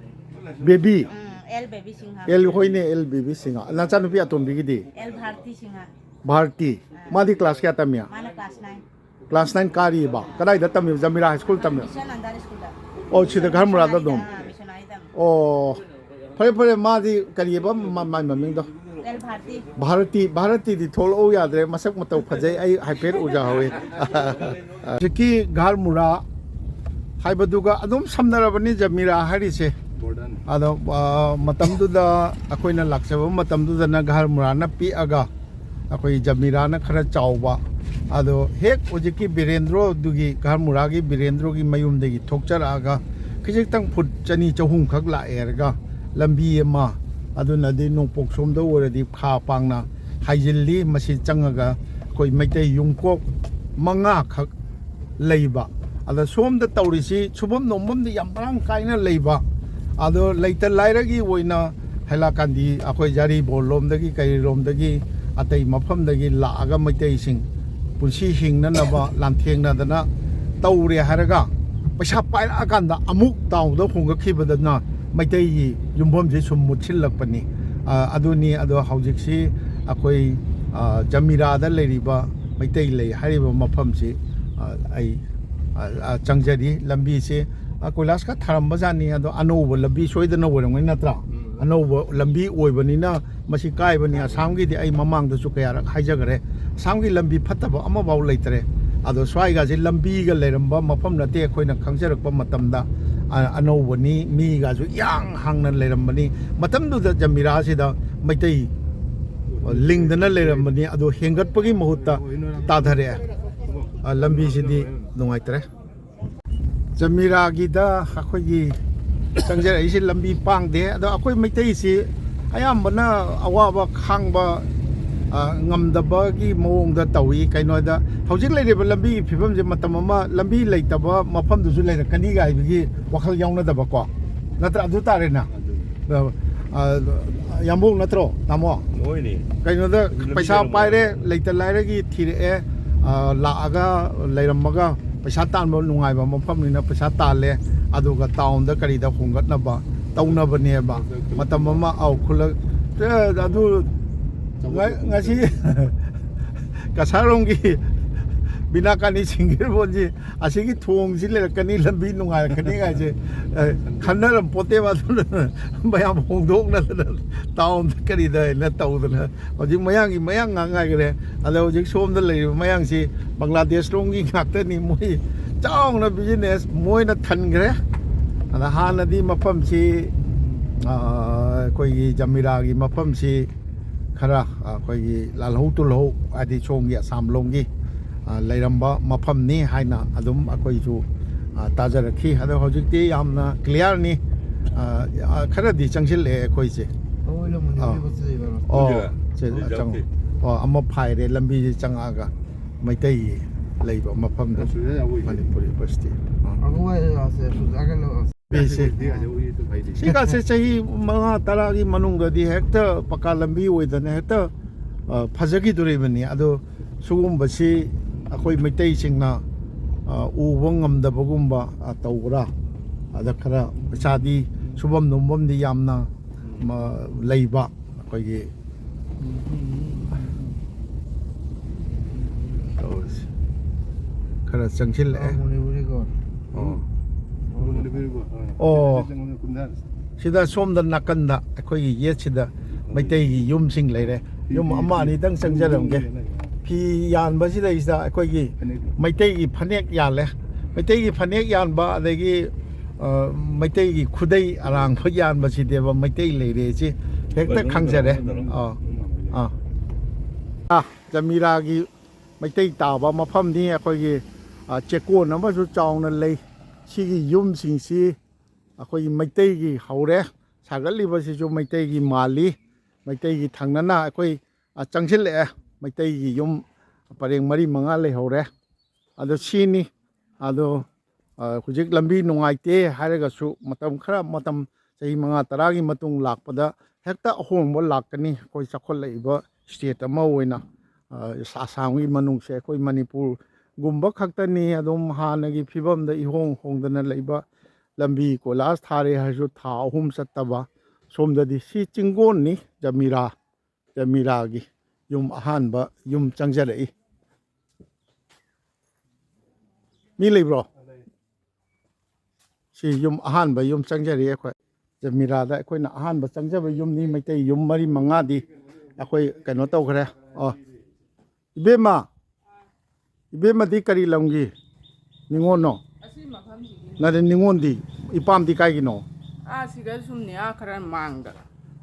ꯕꯦꯕꯤ? ꯎꯝ, ꯑꯦꯜ ꯕꯦꯕꯤ ꯁꯤꯡꯍ꯫ ꯑꯦꯜ, ꯍꯣꯏꯅꯦ, ꯑꯦꯜ ꯕꯦꯕꯤ ꯁꯤꯡꯍ꯫ ꯅꯆꯥꯅꯨꯄꯤ ꯑꯇꯣꯝꯕꯤꯒꯤꯗꯤ? ꯑꯦꯜ ꯚꯥꯔꯇꯤ ꯁꯤꯡꯍ꯫ ꯚꯥꯔꯇꯤ꯫ ꯑꯥ꯫ ꯃꯥꯗꯤ ꯀ꯭ꯂꯥꯁ ꯀꯌꯥ ꯇꯝꯃꯤ? ꯃꯥꯅ ꯀ꯭ꯂꯥꯁ ꯅꯥꯏꯟ꯫ ꯀ꯭ꯂꯥꯁ ꯅꯥꯏꯟ ꯀꯥꯔꯤꯕ? ꯀꯗꯥꯏꯗ ꯇꯝꯃꯤꯕ? ꯖꯃꯤꯔꯥ ꯍꯥꯏ ꯁ꯭ꯀꯨꯜ ꯇꯝꯃꯤꯕ? ꯃꯤꯁꯟ ꯑꯟꯗꯔ ꯁ꯭ꯀꯨꯜꯗ꯫ ꯑꯣ, ꯁꯤꯗ ꯘꯔ ꯃꯨꯔꯥꯗ ꯑꯗꯨꯝ? ꯑꯥ, ꯃꯤꯁꯟ ꯑꯥꯏꯗ꯫ ꯑꯣ, ꯐꯔꯦ, ꯐꯔꯦ, ꯃꯥꯗꯤ ꯀꯔꯤꯕ ꯃ-, ꯃꯥꯏ ꯃꯃꯤꯡꯗꯣ? ꯑꯦꯜ ꯚꯥꯔꯇꯤ꯫ ꯚꯥꯔꯇꯤ, ꯚꯥꯔꯇꯤꯗꯤ ꯊꯣꯛꯂꯛꯎ ꯌꯥꯗ꯭ꯔꯦ, ꯃꯁꯛ ꯃꯇꯧ ꯐꯖꯩ, ꯑꯩ ꯍꯥꯏꯐꯦꯠ ꯎꯖꯍꯧꯋꯤ꯫ ꯍꯧꯖꯤꯛꯀꯤ ꯘꯔ ꯃꯨꯔꯥ ꯍꯥꯏꯕꯗꯨꯒ ꯑꯗꯨꯝ ꯁꯝꯅꯔꯕꯅꯤ ꯖꯃꯤꯔꯥ ꯍꯥꯏꯔꯤꯁꯦ꯫ ꯕꯣꯔꯗꯔꯅꯤ꯫ ꯑꯗꯣ, ꯑ, ꯃꯇꯝꯗꯨꯗ ꯑꯩꯈꯣꯏꯅ ꯂꯥꯛꯆꯕ ꯃꯇꯝꯗꯨꯗꯅ ꯘꯔ ꯃꯨꯔꯥꯅ ꯄꯤꯛꯑꯒ ꯑꯩꯈꯣꯏ ꯖꯃꯤꯔꯥꯅ ꯈꯔ ꯆꯥꯎꯕ꯫ ꯑꯗꯣ ꯍꯦꯛ ꯍꯧꯖꯤꯛꯀꯤ ꯕꯤꯔꯦꯟꯗ꯭ꯔꯣꯗꯨꯒꯤ, ꯘꯔ ꯃꯨꯔꯥꯒꯤ ꯕꯤꯔꯦꯟꯗ꯭ꯔꯣꯒꯤ ꯃꯌꯨꯝꯗꯒꯤ ꯊꯣꯛꯆꯔꯛꯑꯒ ꯈꯖꯤꯛꯇꯪ ꯐꯨꯠ ꯆꯅꯤ ꯆꯍꯨꯝꯈꯛ ꯂꯥꯛꯑꯦꯔꯒ ꯂꯝꯕꯤ ꯑꯃ, ꯑꯗꯨꯅꯗꯤ ꯅꯣꯡꯄꯣꯛ ꯁꯣꯝꯗ ꯑꯣꯏꯔꯗꯤ ꯈꯥ ꯄꯥꯡꯅ ꯍꯥꯏꯖꯤꯜꯂꯤ꯫ ꯃꯁꯤ ꯆꯪꯉꯒ ꯑꯩꯈꯣꯏ ꯃꯩꯇꯩ ꯌꯨꯝꯀꯣꯛ ꯃꯉꯥꯈꯛ ꯂꯩꯕ꯫ ꯑꯗ ꯁꯣꯝꯗ ꯇꯧꯔꯤꯁꯤ ꯁꯨꯐꯝ ꯅꯣꯝꯐꯝꯗꯤ ꯌꯥꯝ ꯃꯔꯥꯡ ꯀꯥꯏꯅ ꯂꯩꯕ꯫ ꯑꯗꯣ ꯂꯩꯇ ꯂꯥꯏꯔꯒꯤ ꯑꯣꯏꯅ ꯍꯩꯂꯥꯀꯥꯟꯗꯤ ꯑꯩꯈꯣꯏ ꯖꯥꯔꯤꯕꯣꯜ ꯂꯣꯝꯗꯒꯤ ꯀꯩꯔꯣꯝꯗꯒꯤ ꯑꯇꯩ ꯃꯐꯝꯗꯒꯤ ꯂꯥꯛꯑꯒ ꯃꯩꯇꯩꯁꯤꯡ ꯄꯨꯟꯁꯤ ꯍꯤꯡꯅꯅꯕ ꯂꯥꯟꯊꯦꯡꯅꯗꯅ ꯇꯧꯔꯦ ꯍꯥꯏꯔꯒ ꯄꯩꯁꯥ ꯄꯥꯏꯔꯛꯑꯀꯥꯟꯗ ꯑꯃꯨꯛ ꯇꯥꯎꯟꯗ ꯍꯣꯡꯒꯠꯈꯤꯕꯗꯅ ꯃꯩꯇꯩꯒꯤ ꯌꯨꯝꯐꯝꯁꯦ ꯁꯨꯝ ꯃꯨꯠꯁꯤꯜꯂꯛꯄꯅꯤ꯫ ꯑ, ꯑꯗꯨꯅꯤ꯫ ꯑꯗꯣ ꯍꯧꯖꯤꯛꯁꯤ ꯑꯩꯈꯣꯏ, ꯑ, ꯖꯃꯤꯔꯥꯗ ꯂꯩꯔꯤꯕ ꯃꯩꯇꯩ ꯂꯩ ꯍꯥꯏꯔꯤꯕ ꯃꯐꯝꯁꯤ, ꯑ, ꯑꯩ, ꯑ, ꯑ, ꯆꯪꯖꯔꯤ꯫ ꯂꯝꯕꯤꯁꯦ, ꯑ, ꯀꯣꯏꯂꯥꯁꯀ ꯊꯥꯔꯝꯕ ꯖꯥꯠꯅꯤ꯫ ꯑꯗꯣ ꯑꯅꯧꯕ ꯂꯝꯕꯤ ꯁꯣꯏꯗꯅ ꯑꯣꯏꯔꯝꯒꯅꯤ ꯅꯠꯇ꯭ꯔꯥ? ꯎꯝ꯫ ꯑꯅꯧꯕ ꯂꯝꯕꯤ ꯑꯣꯏꯕꯅꯤꯅ ꯃꯁꯤ ꯀꯥꯏꯕꯅꯤ꯫ ꯑꯁꯥꯝꯒꯤꯗꯤ ꯑꯩ ꯃꯃꯥꯡꯗꯁꯨ ꯀꯌꯥꯔꯛ ꯍꯥꯏꯖꯈ꯭ꯔꯦ꯫ ꯑꯁꯥꯝꯒꯤ ꯂꯝꯕꯤ ꯐꯠꯇꯕ ꯑꯃꯐꯥꯎ ꯂꯩꯇ꯭ꯔꯦ꯫ ꯑꯗꯣ ꯁ꯭ꯋꯥꯏꯒꯁꯦ ꯂꯝꯕꯤꯒ ꯂꯩꯔꯝꯕ ꯃꯐꯝ ꯅꯠꯇꯦ꯫ ꯑꯩꯈꯣꯏꯅ ꯈꯪꯖꯔꯛꯄ ꯃꯇꯝꯗ, ꯑ-, ꯑꯅꯧꯕꯅꯤ, ꯃꯤꯒꯁꯨ ꯏꯍꯥꯡ ꯍꯥꯡꯅ ꯂꯩꯔꯝꯕꯅꯤ꯫ ꯃꯇꯝꯗꯨꯗ ꯖꯃꯤꯔꯥꯁꯤꯗ ꯃꯩꯇꯩ ꯂꯤꯡꯗꯅ ꯂꯩꯔꯝꯕꯅꯤ꯫ ꯑꯗꯣ ꯍꯦꯟꯒꯠꯄꯒꯤ ꯃꯍꯨꯠꯇ ꯇꯥꯊꯔꯛꯑꯦ꯫ ꯑ, ꯂꯝꯕꯤꯁꯤꯗꯤ ꯅꯨꯡꯉꯥꯏꯇ꯭ꯔꯦ꯫ ꯖꯃꯤꯔꯥꯒꯤꯗ ꯑꯩꯈꯣꯏꯒꯤ ꯆꯪꯖꯔꯛꯏꯁꯦ ꯂꯝꯕꯤ ꯄꯥꯡꯗꯦ꯫ ꯑꯗꯣ ꯑꯩꯈꯣꯏ ꯃꯩꯇꯩꯁꯤ ꯑꯌꯥꯝꯕꯅ ꯑꯋꯥꯕ ꯈꯥꯡꯕ, ꯑ, ꯉꯝꯗꯕꯒꯤ ꯃꯑꯣꯡꯗ ꯇꯧꯏ꯫ ꯀꯩꯅꯣꯗ ꯍꯧꯖꯤꯛ ꯂꯩꯔꯤꯕ ꯂꯝꯕꯤꯒꯤ ꯐꯤꯕꯝꯁꯦ ꯃꯇꯝ ꯑꯃ ꯂꯝꯕꯤ ꯂꯩꯇꯕ ꯃꯐꯝꯗꯨꯁꯨ ꯂꯩꯔꯛꯀꯅꯤꯒ ꯍꯥꯏꯕꯒꯤ ꯋꯥꯈꯜ ꯌꯥꯎꯅꯗꯕꯀꯣ, ꯅꯠꯇ꯭ꯔꯥ? ꯑꯗꯨ ꯇꯥꯔꯦꯅ꯫ ꯑꯗꯨꯅꯤ꯫ ꯑ, ꯑ, ꯌꯥꯝꯕꯨꯡ ꯅꯠꯇ꯭ꯔꯣ, ꯇꯥꯃꯣ? ꯍꯣꯏꯅꯦ꯫ ꯀꯩꯅꯣꯗ ꯂꯝꯕꯤ ꯄꯩꯁꯥ ꯂꯩꯔꯝꯃꯣꯏ꯫ ꯄꯥꯏꯔꯦ, ꯂꯩꯇ ꯂꯥꯏꯔꯒꯤ ꯊꯤꯔꯛꯑꯦ, ꯑ, ꯂꯥꯛꯑꯒ ꯂꯩꯔꯝꯃꯒ ꯄꯩꯁꯥ ꯇꯥꯟꯕ ꯅꯨꯡꯉꯥꯏꯕ ꯃꯐꯝꯅꯤꯅ ꯄꯩꯁꯥ ꯇꯥꯜꯂꯦ, ꯑꯗꯨꯒ ꯇꯥꯎꯟꯗ ꯀꯔꯤꯗ ꯍꯣꯡꯒꯠꯅꯕ ꯇꯧꯅꯕꯅꯦꯕ꯫ ꯃꯇꯝ ꯑꯃ, ꯑꯧ, ꯈꯨꯜꯂꯛ-, ꯑꯦ, ꯑꯗꯨ ꯉ-, ꯉꯁꯤ ꯀꯁꯥꯔꯣꯝꯒꯤ ꯕꯤꯅꯥꯀꯥꯅꯤ ꯁꯤꯡꯒꯤꯔꯕꯣꯟꯁꯤ ꯑꯁꯤꯒꯤ ꯊꯣꯡꯁꯤ ꯂꯩꯔꯛꯀꯅꯤ, ꯂꯝꯕꯤ ꯅꯨꯡꯉꯥꯏꯔꯛꯀꯅꯤ ꯍꯥꯏꯁꯦ, ꯑꯦ, ꯈꯟꯅꯔꯝ ꯄꯣꯠꯇꯦꯕ꯫ ꯑꯗꯨꯅ ꯃꯌꯥꯝ ꯍꯣꯡꯗꯣꯛꯅꯗꯅ ꯇꯥꯎꯟꯗ ꯀꯔꯤꯗ ꯍꯥꯏꯅ ꯇꯧꯗꯅ ꯍꯧꯖꯤꯛ ꯃꯌꯥꯡꯒꯤ ꯃꯌꯥꯡ ꯉꯥꯛ ꯉꯥꯏꯈꯔꯦ꯫ ꯑꯗ ꯍꯧꯖꯤꯛ ꯁꯣꯝꯗ ꯂꯩꯔꯤꯕ ꯃꯌꯥꯡꯁꯤ ꯕꯪꯒ꯭ꯂꯥꯗꯦꯁ ꯂꯣꯝꯒꯤ ꯉꯥꯛꯇꯅꯤ꯫ ꯃꯣꯏ ꯆꯥꯎꯅ ꯕꯤꯖꯤꯅꯦꯁ ꯃꯣꯏꯅ ꯊꯟꯈ꯭ꯔꯦ꯫ ꯑꯗ ꯍꯥꯟꯅꯗꯤ ꯃꯐꯝꯁꯤ, ꯑ, ꯑꯩꯈꯣꯏꯒꯤ ꯖꯃꯤꯔꯥꯒꯤ ꯃꯐꯝꯁꯤ ꯈꯔ ꯑꯩꯈꯣꯏꯒꯤ ꯂꯥꯜꯍꯧ ꯇꯨꯜꯍꯧ, ꯍꯥꯏꯗꯤ ꯁꯣꯝꯒꯤ ꯑꯁꯥꯝ ꯂꯣꯝꯒꯤ, ꯑ, ꯂꯩꯔꯝꯕ ꯃꯐꯝꯅꯤ ꯍꯥꯏꯅ ꯑꯗꯨꯝ ꯑꯩꯈꯣꯏꯁꯨ, ꯑ, ꯇꯥꯖꯔꯛꯈꯤ꯫ ꯑꯗꯣ ꯍꯧꯖꯤꯛꯇꯤ ꯌꯥꯝꯅ ꯀ꯭ꯂꯤꯌꯥꯔꯅꯤ꯫ ꯑ, ꯑ, ꯈꯔꯗꯤ ꯆꯪꯁꯤꯜꯂꯛꯑꯦ ꯑꯩꯈꯣꯏꯁꯦ꯫ ꯑꯣꯏ, ꯂꯝ ꯑꯥ꯫ ꯃꯅꯤꯄꯨꯔꯤ ꯕꯁ ꯂꯩꯕ꯫ ꯑꯣ, ꯍꯧꯖꯤꯛ ꯁꯦ, ꯍꯧꯖꯤꯛ ꯑꯆꯪ-, ꯌꯥꯎꯗꯦ꯫ ꯑꯣ, ꯑꯃ ꯐꯥꯏꯔꯦ ꯂꯝꯕꯤꯁꯦ ꯆꯪꯉꯛꯑꯒ ꯃꯩꯇꯩꯒꯤ ꯂꯩꯕ ꯃꯐꯝꯗ꯫ ꯑꯁꯤꯗ ꯌꯥꯎꯕ ꯑꯣꯏꯗꯦ꯫ ꯃꯅꯤꯄꯨꯔꯤ ꯕꯁꯇꯤ꯫ ꯑꯥ꯫ ꯑꯉꯧꯕ ꯍꯥꯏꯁꯦ ꯁꯨꯖꯥ ꯀꯩꯅꯣ꯫ ꯁꯤ, ꯁꯤ꯫ ꯁꯤ ꯀꯥꯁꯦ ꯆꯍꯤ ꯃꯉꯥ ꯇꯔꯥꯒꯤ ꯃꯅꯨꯡꯗꯗꯤ ꯍꯦꯛꯇ ꯄꯀꯥ ꯂꯝꯕꯤ ꯑꯣꯏꯗꯅ ꯍꯦꯛꯇ, ꯑ, ꯐꯖꯈꯤꯗꯣꯔꯤꯕꯅꯤ꯫ ꯑꯗꯣ ꯁꯤꯒꯨꯝꯕꯁꯤ ꯑꯩꯈꯣꯏ ꯃꯩꯇꯩꯁꯤꯡꯅ, ꯑ, ꯎꯕ ꯉꯝꯗꯕꯒꯨꯝꯕ, ꯑ, ꯇꯧꯕ꯭ꯔꯥ? ꯑꯗ ꯈꯔ ꯄꯩꯁꯥꯗꯤ, ꯁꯨꯐꯝ ꯅꯣꯝꯐꯝꯗꯤ ꯌꯥꯝꯅ, ꯃ-, ꯂꯩꯕ ꯑꯩꯈꯣꯏꯒꯤ ꯇꯧꯔꯤꯁꯦ꯫ ꯈꯔ ꯆꯪꯁꯤꯜꯂꯛꯑꯦ꯫ ꯃꯅꯤꯄꯨꯔꯤꯀꯣ꯫ ꯑꯣ꯫ ꯃꯅꯤꯄꯨꯔꯤꯀꯣ꯫ ꯑꯣ꯫ ꯁꯤꯗ ꯁꯣꯝꯗ ꯅꯥꯀꯟꯗ ꯑꯩꯈꯣꯏꯒꯤ ꯌꯦꯠꯁꯤꯗ ꯃꯩꯇꯩꯒꯤ ꯌꯨꯝꯁꯤꯡ ꯂꯩꯔꯦ꯫ ꯌꯨꯝ ꯑꯃ ꯑꯅꯤꯗꯪ ꯆꯪꯖꯔꯝꯒꯦ꯫ ꯐꯤ ꯌꯥꯟꯕꯁꯤꯗꯩꯁꯤꯗ ꯑꯩꯈꯣꯏꯒꯤ ꯃꯩꯇꯩꯒꯤ ꯐꯅꯦꯛ ꯌꯥꯜꯂꯦ꯫ ꯃꯩꯇꯩꯒꯤ ꯐꯅꯦꯛ ꯌꯥꯟꯕ, ꯑꯗꯒꯤ, ꯑ, ꯃꯩꯇꯩꯒꯤ ꯈꯨꯗꯩ ꯑꯔꯥꯡꯕ ꯌꯥꯟꯕꯁꯤꯗꯦꯕ ꯃꯩꯇꯩ ꯂꯩꯔꯦꯁꯤ ꯍꯦꯛꯇ ꯈꯪꯖꯔꯦ꯫ ꯑꯥ, ꯑꯥ꯫ ꯑꯥ, ꯖꯃꯤꯔꯥꯒꯤ ꯃꯩꯇꯩ ꯇꯥꯕ ꯃꯐꯝꯅꯤ꯫ ꯑꯩꯈꯣꯏꯒꯤ, ꯑ, ꯆꯦꯛꯀꯣꯟ ꯑꯃꯁꯨ ꯆꯥꯎꯅ ꯂꯩ꯫ ꯁꯤꯒꯤ ꯌꯨꯝꯁꯤꯡꯁꯤ ꯑꯩꯈꯣꯏꯒꯤ ꯃꯩꯇꯩꯒꯤ ꯍꯧꯔꯦ꯫ ꯁꯥꯒꯠꯂꯤꯕꯁꯤꯁꯨ ꯃꯩꯇꯩꯒꯤ ꯃꯥꯜꯂꯤ꯫ ꯃꯩꯇꯩꯒꯤ ꯊꯪꯅꯅ ꯑꯩꯈꯣꯏ, ꯑ, ꯆꯪꯁꯤꯜꯂꯛꯑꯦ꯫ ꯃꯩꯇꯩꯒꯤ ꯌꯨꯝ ꯄꯔꯦꯡ ꯃꯔꯤ ꯃꯉꯥ ꯂꯩꯍꯧꯔꯦ꯫ ꯑꯗꯣ ꯁꯤꯅꯤ꯫ ꯑꯗꯣ, ꯑ, ꯍꯧꯖꯤꯛ ꯂꯝꯕꯤ ꯅꯨꯡꯉꯥꯏꯇꯦ ꯍꯥꯏꯔꯒꯁꯨ, ꯃꯇꯝ ꯈꯔ, ꯃꯇꯝ ꯆꯍꯤ ꯃꯉꯥ ꯇꯔꯥꯒꯤ ꯃꯇꯨꯡ ꯂꯥꯛꯄꯗ ꯍꯦꯛꯇ ꯑꯍꯣꯡꯕ ꯂꯥꯛꯀꯅꯤ꯫ ꯑꯩꯈꯣꯏ ꯆꯥꯎꯈꯠꯂꯛꯏꯕ state ꯑꯃ ꯑꯣꯏꯅ, ꯑ, ꯑꯁꯥꯝꯒꯤ ꯃꯅꯨꯡꯁꯦ ꯑꯩꯈꯣꯏ ꯃꯅꯤꯄꯨꯔꯒꯨꯝꯕ ꯈꯛꯇꯅꯤ꯫ ꯑꯗꯨꯝ ꯍꯥꯟꯅꯒꯤ ꯐꯤꯕꯝꯗ ꯏꯍꯣꯡ ꯍꯣꯡꯗꯅ ꯂꯩꯕ, ꯂꯝꯕꯤ ꯀꯣꯏꯂꯥꯁ ꯊꯥꯔꯦ ꯍꯥꯏꯔꯁꯨ ꯊꯥ ꯑꯍꯨꯝ ꯆꯠꯇꯕ꯫ ꯁꯣꯝꯗꯗꯤ ꯁꯤ ꯆꯤꯡꯒꯣꯟꯅꯤ, ꯖꯃꯤꯔꯥ, ꯖꯃꯤꯔꯥꯒꯤ ꯌꯨꯝ, ꯑꯍꯥꯟꯕ ꯌꯨꯝ ꯆꯪꯖꯔꯛꯏ꯫ ꯃꯤ ꯂꯩꯕ꯭ꯔꯣ? ꯁꯤ ꯌꯨꯝ, ꯑꯍꯥꯟꯕ ꯌꯨꯝ ꯆꯪꯖꯔꯤ ꯑꯩꯈꯣꯏ꯫ ꯖꯃꯤꯔꯥꯗ ꯑꯩꯈꯣꯏꯅ ꯑꯍꯥꯟꯕ ꯆꯪꯖꯕ ꯌꯨꯝꯅꯤ꯫ ꯃꯩꯇꯩ ꯌꯨꯝ ꯃꯔꯤ ꯃꯉꯥꯗꯤ ꯑꯩꯈꯣꯏ ꯀꯩꯅꯣ ꯇꯧꯈ꯭ꯔꯦ꯫ ꯑꯣ, ꯏꯕꯦꯝꯃ, ꯏꯕꯦꯝꯃꯗꯤ ꯀꯔꯤ ꯂꯝꯒꯤ ꯅꯤꯉꯣꯜꯅꯣ? ꯑꯁꯤ ꯃꯐꯝꯁꯤꯒꯤ꯫ ꯅꯠꯇꯦ, ꯅꯤꯉꯣꯜꯗꯤ, ꯏꯄꯥꯝꯗꯤ ꯀꯥꯏꯒꯤꯅꯣ? ꯑꯥ, ꯁꯤꯒ ꯁꯨꯝꯅꯦ, ꯑꯥ, ꯈꯔ ꯃꯥꯡꯗ꯫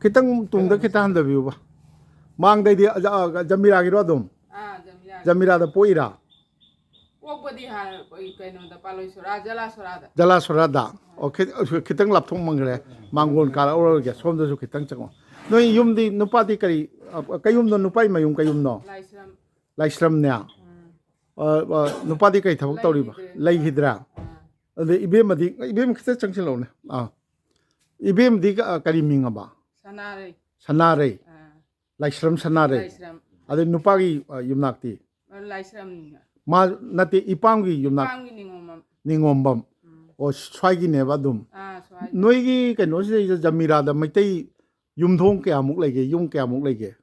ꯈꯤꯇꯪ ꯇꯨꯡꯗ ꯈꯤꯇꯪ ꯍꯟꯊꯕꯤꯌꯨꯕ꯫ ꯃꯥꯡꯗꯩꯗꯤ, ꯑ, ꯑ, ꯖꯃꯤꯔꯥꯒꯤꯔꯣ ꯑꯗꯨꯝ? ꯑꯥ, ꯖꯃꯤꯔꯥꯒꯤ꯫ ꯖꯃꯤꯔꯥꯗ ꯄꯣꯛꯏꯔꯥ? ꯄꯣꯛꯄꯗꯤ ꯍꯥꯟꯅ ꯑꯩꯈꯣꯏ ꯀꯩꯅꯣꯗ, ꯄꯥꯂꯣꯏ ꯁꯣꯔꯥ, ꯖꯂꯥ ꯁꯣꯔꯥꯗ꯫ ꯖꯂꯥ ꯁꯣꯔꯥꯗ꯫ ꯑꯣ, ꯈꯤ-, ꯈꯤꯇꯪ ꯂꯥꯞꯊꯣꯛꯃꯟꯈ꯭ꯔꯦ꯫ ꯃꯥꯡꯒꯣꯟ ꯀꯥꯔꯛꯎꯔꯒꯦ, ꯁꯣꯝꯗꯁꯨ ꯈꯤꯇꯪ ꯆꯪꯉꯣ꯫ ꯅꯣꯏ ꯌꯨꯝꯗꯤ, ꯅꯨꯄꯥꯗꯤ ꯀꯔꯤ, ꯑ, ꯀꯩꯌꯨꯝꯅꯣ, ꯅꯨꯄꯥꯒꯤ ꯃꯌꯨꯝ ꯀꯩꯌꯨꯝꯅꯣ? ꯂꯥꯏꯁ꯭ꯔꯝ꯫ ꯂꯥꯏꯁ꯭ꯔꯝꯅꯦ꯫ ꯎꯝ꯫ ꯑ, ꯑ, ꯅꯨꯄꯥꯗꯤ ꯀꯩ ꯊꯕꯛ ꯇꯧꯔꯤꯕ? ꯂꯩꯈꯤꯗ꯭ꯔꯦ꯫ ꯂꯩꯈꯤꯗ꯭ꯔꯥ? ꯑꯥ꯫ ꯑꯗꯩ ꯏꯕꯦꯝꯃꯗꯤ, ꯏꯕꯦꯝꯃ ꯈꯤꯇꯪ ꯆꯪꯁꯤꯜꯂꯛꯎꯅꯦ꯫ ꯑꯥ꯫ ꯏꯕꯦꯝꯃꯗꯤ ꯀ-, ꯀꯔꯤ ꯃꯤꯡ ꯑꯕ? ꯁꯅꯥꯔꯩ꯫ ꯁꯅꯥꯔꯩ꯫ ꯑꯥ꯫ ꯂꯥꯏꯁ꯭ꯔꯝ ꯁꯅꯥꯔꯩ꯫ ꯂꯥꯏꯁ꯭ꯔꯝ꯫ ꯑꯗꯩ ꯅꯨꯄꯥꯒꯤ, ꯑ, ꯌꯨꯝꯅꯥꯛꯇꯤ? ꯑ, ꯂꯥꯏꯁ꯭ꯔꯝꯅꯤꯅ꯫ ꯃꯥ ꯅꯠꯇꯦ, ꯏꯄꯥꯝꯒꯤ ꯌꯨꯝꯅꯥꯛ? ꯏꯄꯥꯝꯒꯤ ꯅꯤꯉꯣꯝꯕꯝ꯫ ꯅꯤꯉꯣꯝꯕꯝ꯫ ꯎꯝ꯫ ꯑꯣ, ꯁ꯭ꯋꯥꯏꯒꯤꯅꯦꯕ ꯑꯗꯨꯝ꯫ ꯑꯥ, ꯁ꯭ꯋꯥꯏꯒꯤ꯫ ꯅꯣꯏꯒꯤ ꯀꯩꯅꯣꯁꯤꯗꯩꯗ ꯖꯃꯤꯔꯥꯗ ꯃꯩꯇꯩ ꯌꯨꯝꯊꯣꯡ ꯀꯌꯥꯃꯨꯛ ꯂꯩꯒꯦ? ꯌꯨꯝ ꯀꯌꯥꯃꯨꯛ ꯂꯩꯒꯦ?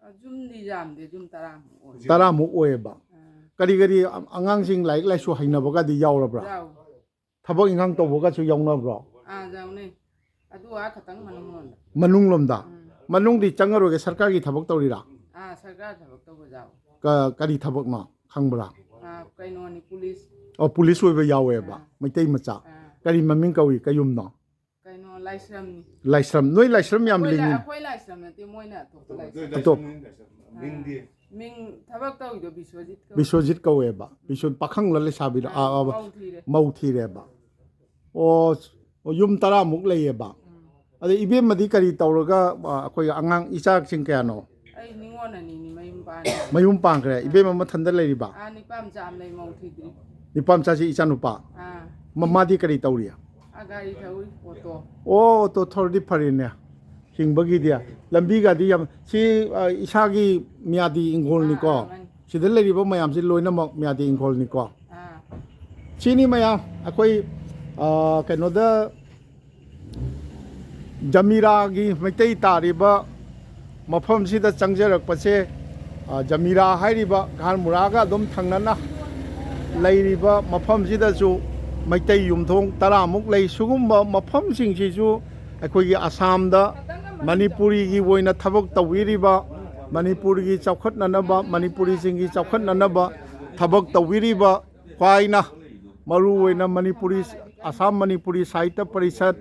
ꯑ, ꯌꯨꯝꯗꯤ ꯌꯥꯝꯗꯦ, ꯌꯨꯝ ꯇꯔꯥꯃꯨꯛ ꯑꯣꯏ꯫ ꯇꯔꯥꯃꯨꯛ ꯑꯣꯏꯌꯦꯕ꯫ ꯑꯥ꯫ ꯀꯔꯤ ꯀꯔꯤ ꯑ-, ꯑꯉꯥꯡꯁꯤꯡ ꯂꯥꯏꯔꯤꯛ ꯂꯥꯏꯁꯨ ꯍꯩꯅꯕꯒꯗꯤ ꯌꯥꯎꯔꯕ꯭ꯔꯥ? ꯌꯥꯎ꯫ ꯊꯕꯛ ꯏꯪꯈꯥꯡ ꯇꯧꯕꯒꯁꯨ ꯌꯥꯎꯅꯕ꯭ꯔꯣ? ꯑꯥ, ꯌꯥꯎꯅꯩ꯫ ꯑꯗꯨ ꯑꯥ ꯈꯇꯪ ꯃꯅꯨꯡꯂꯣꯝꯗ꯫ ꯃꯅꯨꯡꯂꯣꯝꯗ? ꯎꯝ꯫ ꯃꯅꯨꯡꯗꯤ ꯆꯪꯉꯔꯣꯏꯒꯦ, ꯁꯔꯀꯥꯔꯒꯤ ꯊꯕꯛ ꯇꯧꯔꯤꯔꯥ? ꯑꯥ, ꯁꯔꯀꯥꯔ ꯊꯕꯛ ꯇꯧꯕ ꯌꯥꯎꯋꯦ꯫ ꯀ-, ꯀꯔꯤ ꯊꯕꯛꯅꯣ ꯈꯪꯕ꯭ꯔꯥ? ꯑꯥ, ꯀꯩꯅꯣꯅꯤ, ꯄꯨꯂꯤꯁ꯫ ꯑꯣ, ꯄꯨꯂꯤꯁ ꯑꯣꯏꯕ ꯌꯥꯎꯋꯦꯕ, ꯑꯥ꯫ ꯃꯩꯇꯩ ꯃꯆꯥ꯫ ꯑꯥ꯫ ꯀꯔꯤ ꯃꯃꯤꯡ ꯀꯧꯏ, ꯀꯩꯌꯨꯝꯅꯣ? ꯀꯩꯅꯣ, ꯂꯥꯏꯁ꯭ꯔꯝꯅꯤ꯫ ꯂꯥꯏꯁ꯭ꯔꯝ, ꯅꯣꯏ ꯂꯥꯏꯁ꯭ꯔꯝ ꯌꯥꯝ ꯑꯩꯈꯣꯏ ꯂꯥꯏ-, ꯂꯤꯡꯉꯤ꯫ ꯑꯩꯈꯣꯏ ꯂꯥꯏꯁ꯭ꯔꯝ ꯅꯠꯇꯦ, ꯃꯣꯏꯅ ꯑꯇꯣꯞꯄ ꯂꯥꯏꯁ꯭ꯔꯝ꯫ ꯑꯇꯣꯞꯄ꯫ ꯃꯤꯡꯗꯤ? ꯃꯤꯡ ꯊꯕꯛ ꯇꯧꯔꯤꯗꯣ ꯕꯤꯁ꯭ꯋꯖꯤꯠ ꯀꯧꯋꯦ꯫ ꯕꯤꯁ꯭ꯋꯖꯤꯠ ꯀꯧꯋꯦꯕ꯫ ꯕꯤꯁ꯭ꯋ-, ꯄꯥꯈꯪꯂ ꯂꯩꯁꯥꯕꯤꯔ? ꯑꯥ, ꯑꯥ, ꯑꯥ, ꯃꯧ ꯊꯤꯔꯦ꯫ ꯃꯧ ꯊꯤꯔꯦꯕ꯫ ꯑꯣ, ꯑꯣ, ꯌꯨꯝ ꯇꯔꯥꯃꯨꯛ ꯂꯩꯌꯦꯕ꯫ ꯎꯝ꯫ ꯑꯗ ꯏꯕꯦꯝꯃꯗꯤ ꯀꯔꯤ ꯇꯧꯔꯒ, ꯑ, ꯑꯩꯈꯣꯏ ꯑꯉꯥꯡ ꯏꯆꯥꯁꯤꯡ ꯀꯌꯥꯅꯣ? ꯑꯩ ꯅꯤꯉꯣꯜ ꯑꯅꯤꯅꯤ ꯃꯌꯨꯝ ꯄꯥꯟꯈ꯭ꯔꯦ꯫ ꯃꯌꯨꯝ ꯄꯥꯟꯈ꯭ꯔꯦ꯫ ꯏꯕꯦꯝꯃ ꯃꯊꯟꯗ ꯂꯩꯔꯤꯕ? ꯑꯥ, ꯅꯨꯄꯥ ꯃꯆꯥ ꯑꯃ ꯂꯩ, ꯃꯧ ꯊꯤꯗ꯭ꯔꯤ꯫ ꯅꯨꯄꯥ ꯃꯆꯥꯁꯤ ꯏꯆꯥꯅꯨꯄ? ꯑꯥ꯫ ꯃ-, ꯃꯥꯗꯤ ꯀꯔꯤ ꯇꯧꯔꯤ? ꯑꯥ, ꯒꯥꯔꯤ ꯊꯧꯔꯤ, ꯑꯣꯇꯣ꯫ ꯑꯣ, ꯑꯣꯇꯣ ꯊꯧꯔꯗꯤ ꯐꯔꯦꯅꯦ꯫ ꯍꯤꯡꯕꯒꯤꯗꯤ꯫ ꯂꯝꯕꯤꯒꯗꯤ ꯌꯥꯝ, ꯁꯤ, ꯑ, ꯏꯁꯥꯒꯤ ꯃꯤꯌꯥꯗꯤ ꯏꯪꯈꯣꯜꯅꯤꯀꯣ? ꯑꯥ, ꯑꯥ, ꯃꯥꯅꯤ꯫ ꯁꯤꯗ ꯂꯩꯔꯤꯕ ꯃꯌꯥꯝꯁꯤ ꯂꯣꯏꯅꯃꯛ ꯃꯤꯌꯥꯗꯤ ꯏꯪꯈꯣꯜꯅꯤꯀꯣ? ꯑꯥ꯫ ꯁꯤꯅꯤ ꯃꯌꯥꯝ ꯑꯩꯈꯣꯏ, ꯑ, ꯀꯩꯅꯣꯗ ꯖꯃꯤꯔꯥꯒꯤ ꯃꯩꯇꯩ ꯇꯥꯔꯤꯕ ꯃꯐꯝꯁꯤꯗ ꯆꯪꯖꯔꯛꯄꯁꯦ, ꯑ, ꯖꯃꯤꯔꯥ ꯍꯥꯏꯔꯤꯕ ꯘꯥꯔꯃꯨꯔꯥꯒ ꯑꯗꯨꯝ ꯊꯪꯅꯅ ꯂꯩꯔꯤꯕ ꯃꯐꯝꯁꯤꯗꯁꯨ ꯃꯩꯇꯩ ꯌꯨꯝꯊꯣꯡ ꯇꯔꯥꯃꯨꯛ ꯂꯩ꯫ ꯁꯤꯒꯨꯝꯕ ꯃꯐꯝꯁꯤꯡꯁꯤꯁꯨ ꯑꯩꯈꯣꯏꯒꯤ ꯑꯁꯥꯝꯗ ꯃꯅꯤꯄꯨꯔꯤꯒꯤ ꯑꯣꯏꯅ ꯊꯕꯛ ꯇꯧꯕꯤꯔꯤꯕ, ꯃꯅꯤꯄꯨꯔꯒꯤ ꯆꯥꯎꯈꯠꯅꯅꯕ, ꯃꯅꯤꯄꯨꯔꯤꯁꯤꯡꯒꯤ ꯆꯥꯎꯈꯠꯅꯅꯕ ꯊꯕꯛ ꯇꯧꯕꯤꯔꯤꯕ ꯈ꯭ꯋꯥꯏꯅ ꯃꯔꯨꯑꯣꯏꯅ ꯃꯅꯤꯄꯨꯔꯤ, ꯑꯁꯥꯝ ꯃꯅꯤꯄꯨꯔꯤ ꯁꯥꯍꯤꯇ꯭ꯌ ꯄꯔꯤꯁꯠ,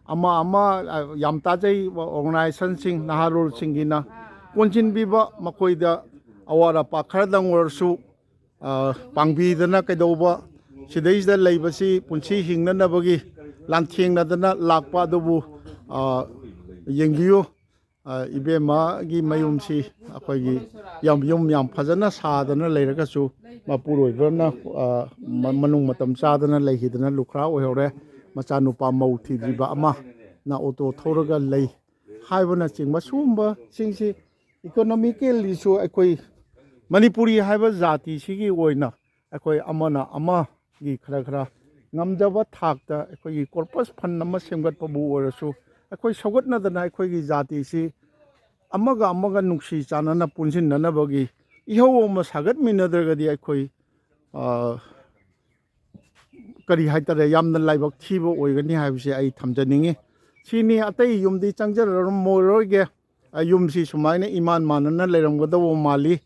ꯑꯃ ꯑꯃ, ꯑ, ꯌꯥꯝ ꯇꯥꯖꯩ, ꯑꯣꯔꯒꯅꯥꯏꯖꯦꯁꯟꯁꯤꯡ, ꯅꯍꯥꯔꯣꯜꯁꯤꯡꯒꯤꯅ ꯀꯣꯟꯁꯤꯟꯕꯤꯕ, ꯃꯈꯣꯏꯗ ꯑꯋꯥꯠ ꯑꯄꯥ ꯈꯔꯗꯪ ꯑꯣꯏꯔꯁꯨ, ꯑ, ꯄꯥꯡꯕꯤꯗꯅ ꯀꯩꯗꯧꯕ, ꯁꯤꯗꯩꯁꯤꯗ ꯂꯩꯕꯁꯤ ꯄꯨꯟꯁꯤ ꯍꯤꯡꯅꯅꯕꯒꯤ ꯂꯥꯟꯊꯦꯡꯅꯗꯅ ꯂꯥꯛꯄ ꯑꯗꯨꯕꯨ, ꯑ, ꯌꯦꯡꯕꯤꯌꯨ꯫ ꯑ, ꯏꯕꯦꯝꯃꯒꯤ ꯃꯌꯨꯝꯁꯤ ꯑꯩꯈꯣꯏꯒꯤ ꯌꯥꯝ, ꯌꯨꯝ ꯌꯥꯝ ꯐꯖꯅ ꯁꯥꯗꯅ ꯂꯩꯔꯒꯁꯨ, ꯃꯄꯨꯔꯣꯏꯕꯅ, ꯑ, ꯃ-, ꯃꯅꯨꯡ ꯃꯇꯝ ꯆꯥꯗꯅ ꯂꯩꯈꯤꯗꯅ ꯂꯨꯈ꯭ꯔꯥ ꯑꯣꯏꯍꯧꯔꯦ꯫ ꯃꯆꯥꯅꯨꯄꯥ ꯃꯧ ꯊꯤꯗ꯭ꯔꯤꯕ ꯑꯃꯅ ꯑꯣꯇꯣ ꯊꯧꯔꯒ ꯂꯩ ꯍꯥꯏꯕꯅꯆꯤꯡꯕ ꯁꯤꯒꯨꯝꯕꯁꯤꯡꯁꯤ ꯏꯀꯣꯅꯣꯃꯤꯀꯦꯜꯂꯤꯁꯨ ꯑꯩꯈꯣꯏ ꯃꯅꯤꯄꯨꯔꯤ ꯍꯥꯏꯕ ꯖꯥꯇꯤꯁꯤꯒꯤ ꯑꯣꯏꯅ ꯑꯩꯈꯣꯏ ꯑꯃꯅ ꯑꯃꯒꯤ ꯈꯔ ꯈꯔ ꯉꯝꯖꯕ ꯊꯥꯛꯇ ꯑꯩꯈꯣꯏꯒꯤ ꯀꯣꯔꯄꯁ ꯐꯟ ꯑꯃ ꯁꯦꯝꯒꯠꯄꯕꯨ ꯑꯣꯏꯔꯁꯨ, ꯑꯩꯈꯣꯏ ꯁꯧꯒꯠꯅꯗꯅ ꯑꯩꯈꯣꯏꯒꯤ ꯖꯥꯇꯤꯁꯤ ꯑꯃꯒ ꯑꯃꯒ ꯅꯨꯡꯁꯤ ꯆꯥꯟꯅꯅ ꯄꯨꯟꯁꯤꯟꯅꯅꯕꯒꯤ ꯏꯍꯧ ꯑꯃ ꯁꯥꯒꯠꯃꯤꯟꯅꯗ꯭ꯔꯒꯗꯤ ꯑꯩꯈꯣꯏ, ꯑ, ꯀꯔꯤ ꯍꯥꯏꯇꯥꯔꯦ, ꯌꯥꯝꯅ ꯂꯥꯏꯕꯛ ꯊꯤꯕ ꯑꯣꯏꯒꯅꯤ ꯍꯥꯏꯕꯁꯦ ꯑꯩ ꯊꯝꯖꯅꯤꯡꯉꯤ꯫ ꯁꯤꯅꯤ, ꯑꯇꯩ ꯌꯨꯝꯗꯤ ꯆꯪꯖꯔꯔꯣꯏꯒꯦ꯫ ꯑ, ꯌꯨꯝꯁꯤ ꯁꯨꯃꯥꯏꯅ ꯏꯃꯥꯟ ꯃꯥꯟꯅꯅ ꯂꯩꯔꯝꯒꯗꯧꯕ ꯃꯥꯜꯂꯤ꯫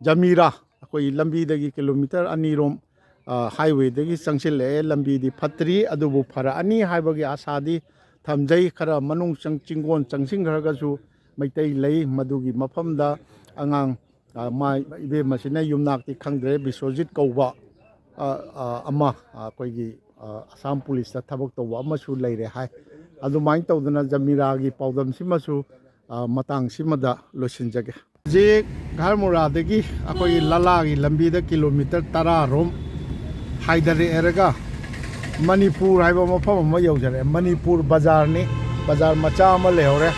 ꯖꯃꯤꯔꯥ, ꯑꯩꯈꯣꯏ ꯂꯝꯕꯤꯗꯒꯤ ꯀꯤꯂꯣꯃꯤꯇꯔ ꯑꯅꯤꯔꯣꯝ, ꯑ, ꯍꯥꯏꯋꯦꯗꯒꯤ ꯆꯪꯁꯤꯜꯂꯛꯑꯦ꯫ ꯂꯝꯕꯤꯗꯤ ꯐꯠꯇ꯭ꯔꯤ, ꯑꯗꯨꯕꯨ ꯐꯔꯛꯑꯅꯤ ꯍꯥꯏꯕꯒꯤ ꯑꯥꯁꯥꯗꯤ ꯊꯝꯖꯩ꯫ ꯈꯔ ꯃꯅꯨꯡ ꯆꯪ-, ꯆꯤꯡꯒꯣꯟ ꯆꯪꯁꯤꯟꯈ꯭ꯔꯒꯁꯨ ꯃꯩꯇꯩ ꯂꯩ꯫ ꯃꯗꯨꯒꯤ ꯃꯐꯝꯗ ꯑꯉꯥꯡ, ꯑ, ꯃꯥ ꯏꯕꯦꯝꯃꯁꯤꯅ ꯌꯨꯝꯅꯥꯛꯇꯤ ꯈꯪꯗ꯭ꯔꯦ, ꯕꯤꯁ꯭ꯋꯖꯤꯠ ꯀꯧꯕ, ꯑ, ꯑ, ꯑꯃ, ꯑ, ꯑꯩꯈꯣꯏꯒꯤ ꯑ, ꯑꯁꯥꯝ ꯄꯨꯂꯤꯁꯇ ꯊꯕꯛ ꯇꯧꯕ ꯑꯃꯁꯨ ꯂꯩꯔꯦ ꯍꯥꯏ꯫ ꯑꯗꯨꯃꯥꯏꯅ ꯇꯧꯗꯅ ꯖꯃꯤꯔꯥꯒꯤ ꯄꯥꯎꯗꯝꯁꯤꯃꯁꯨ, ꯑ, ꯃꯇꯥꯡꯁꯤꯃꯗ ꯂꯣꯏꯁꯤꯟꯖꯒꯦ꯫ ꯍꯧꯖꯤꯛ ꯘꯔꯃꯨꯔꯥꯗꯒꯤ ꯑꯩꯈꯣꯏꯒꯤ ꯂꯥꯂꯥꯒꯤ ꯂꯝꯕꯤꯗ ꯀꯤꯂꯣꯃꯤꯇꯔ ꯇꯔꯥ ꯔꯣꯝ ꯍꯥꯏꯊꯔꯛꯑꯦꯔꯒ ꯃꯅꯤꯄꯨꯔ ꯍꯥꯏꯕ ꯃꯐꯝ ꯑꯃ ꯌꯧꯖꯔꯛꯑꯦ꯫ ꯃꯅꯤꯄꯨꯔ ꯕꯖꯥꯔꯅꯤ, ꯕꯖꯥꯔ ꯃꯆꯥ ꯑꯃ ꯂꯩꯍꯧꯔꯦ꯫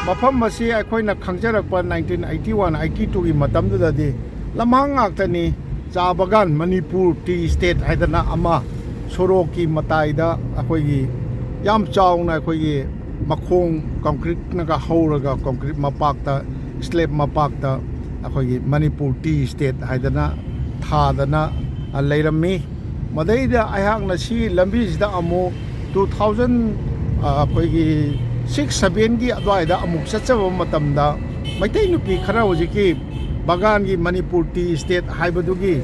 ꯃꯐꯝ ꯑꯁꯤ ꯑꯩꯈꯣꯏꯅ ꯈꯪꯖꯔꯛꯄ nineteen eighty one eighty two ꯒꯤ ꯃꯇꯝꯗꯨꯗꯗꯤ ꯂꯝꯍꯥꯡ ꯉꯥꯛꯇꯅꯤ꯫ ꯆꯥ ꯕꯒꯥꯟ, ꯃꯅꯤꯄꯨꯔ ꯇꯤ ꯏꯁꯇꯦꯠ ꯍꯥꯏꯗꯅ ꯑꯃ ꯁꯣꯔꯣꯛꯀꯤ ꯃꯇꯥꯏꯗ ꯑꯩꯈꯣꯏꯒꯤ ꯌꯥꯝ ꯆꯥꯎꯅ ꯑꯩꯈꯣꯏꯒꯤ ꯃꯈꯣꯡ ꯀꯪꯀ꯭ꯔꯤꯠꯅꯒ ꯍꯧꯔꯒ ꯀꯪꯀ꯭ꯔꯤꯠ ꯃꯄꯥꯛꯇ, ꯁ꯭ꯂꯦꯕ ꯃꯄꯥꯛꯇ ꯑꯩꯈꯣꯏꯒꯤ ꯃꯅꯤꯄꯨꯔ ꯇꯤ ꯏꯁꯇꯦꯠ ꯍꯥꯏꯗꯅ ꯊꯥꯗꯅ, ꯑ, ꯂꯩꯔꯝꯃꯤ꯫ ꯃꯗꯩꯗ ꯑꯩꯍꯥꯛꯅ ꯁꯤ ꯂꯝꯕꯤꯁꯤꯗ ꯑꯃꯨꯛ two thousand, ꯑ, ꯑꯩꯈꯣꯏꯒꯤ six seven ꯒꯤ ꯑꯗꯨꯋꯥꯏꯗ ꯑꯃꯨꯛ ꯆꯠꯆꯕ ꯃꯇꯝꯗ ꯃꯩꯇꯩ ꯅꯨꯄꯤ ꯈꯔ ꯍꯧꯖꯤꯛꯀꯤ ꯕꯒꯥꯟꯒꯤ ꯃꯅꯤꯄꯨꯔ ꯇꯤ ꯏꯁꯇꯦꯠ ꯍꯥꯏꯕꯗꯨꯒꯤ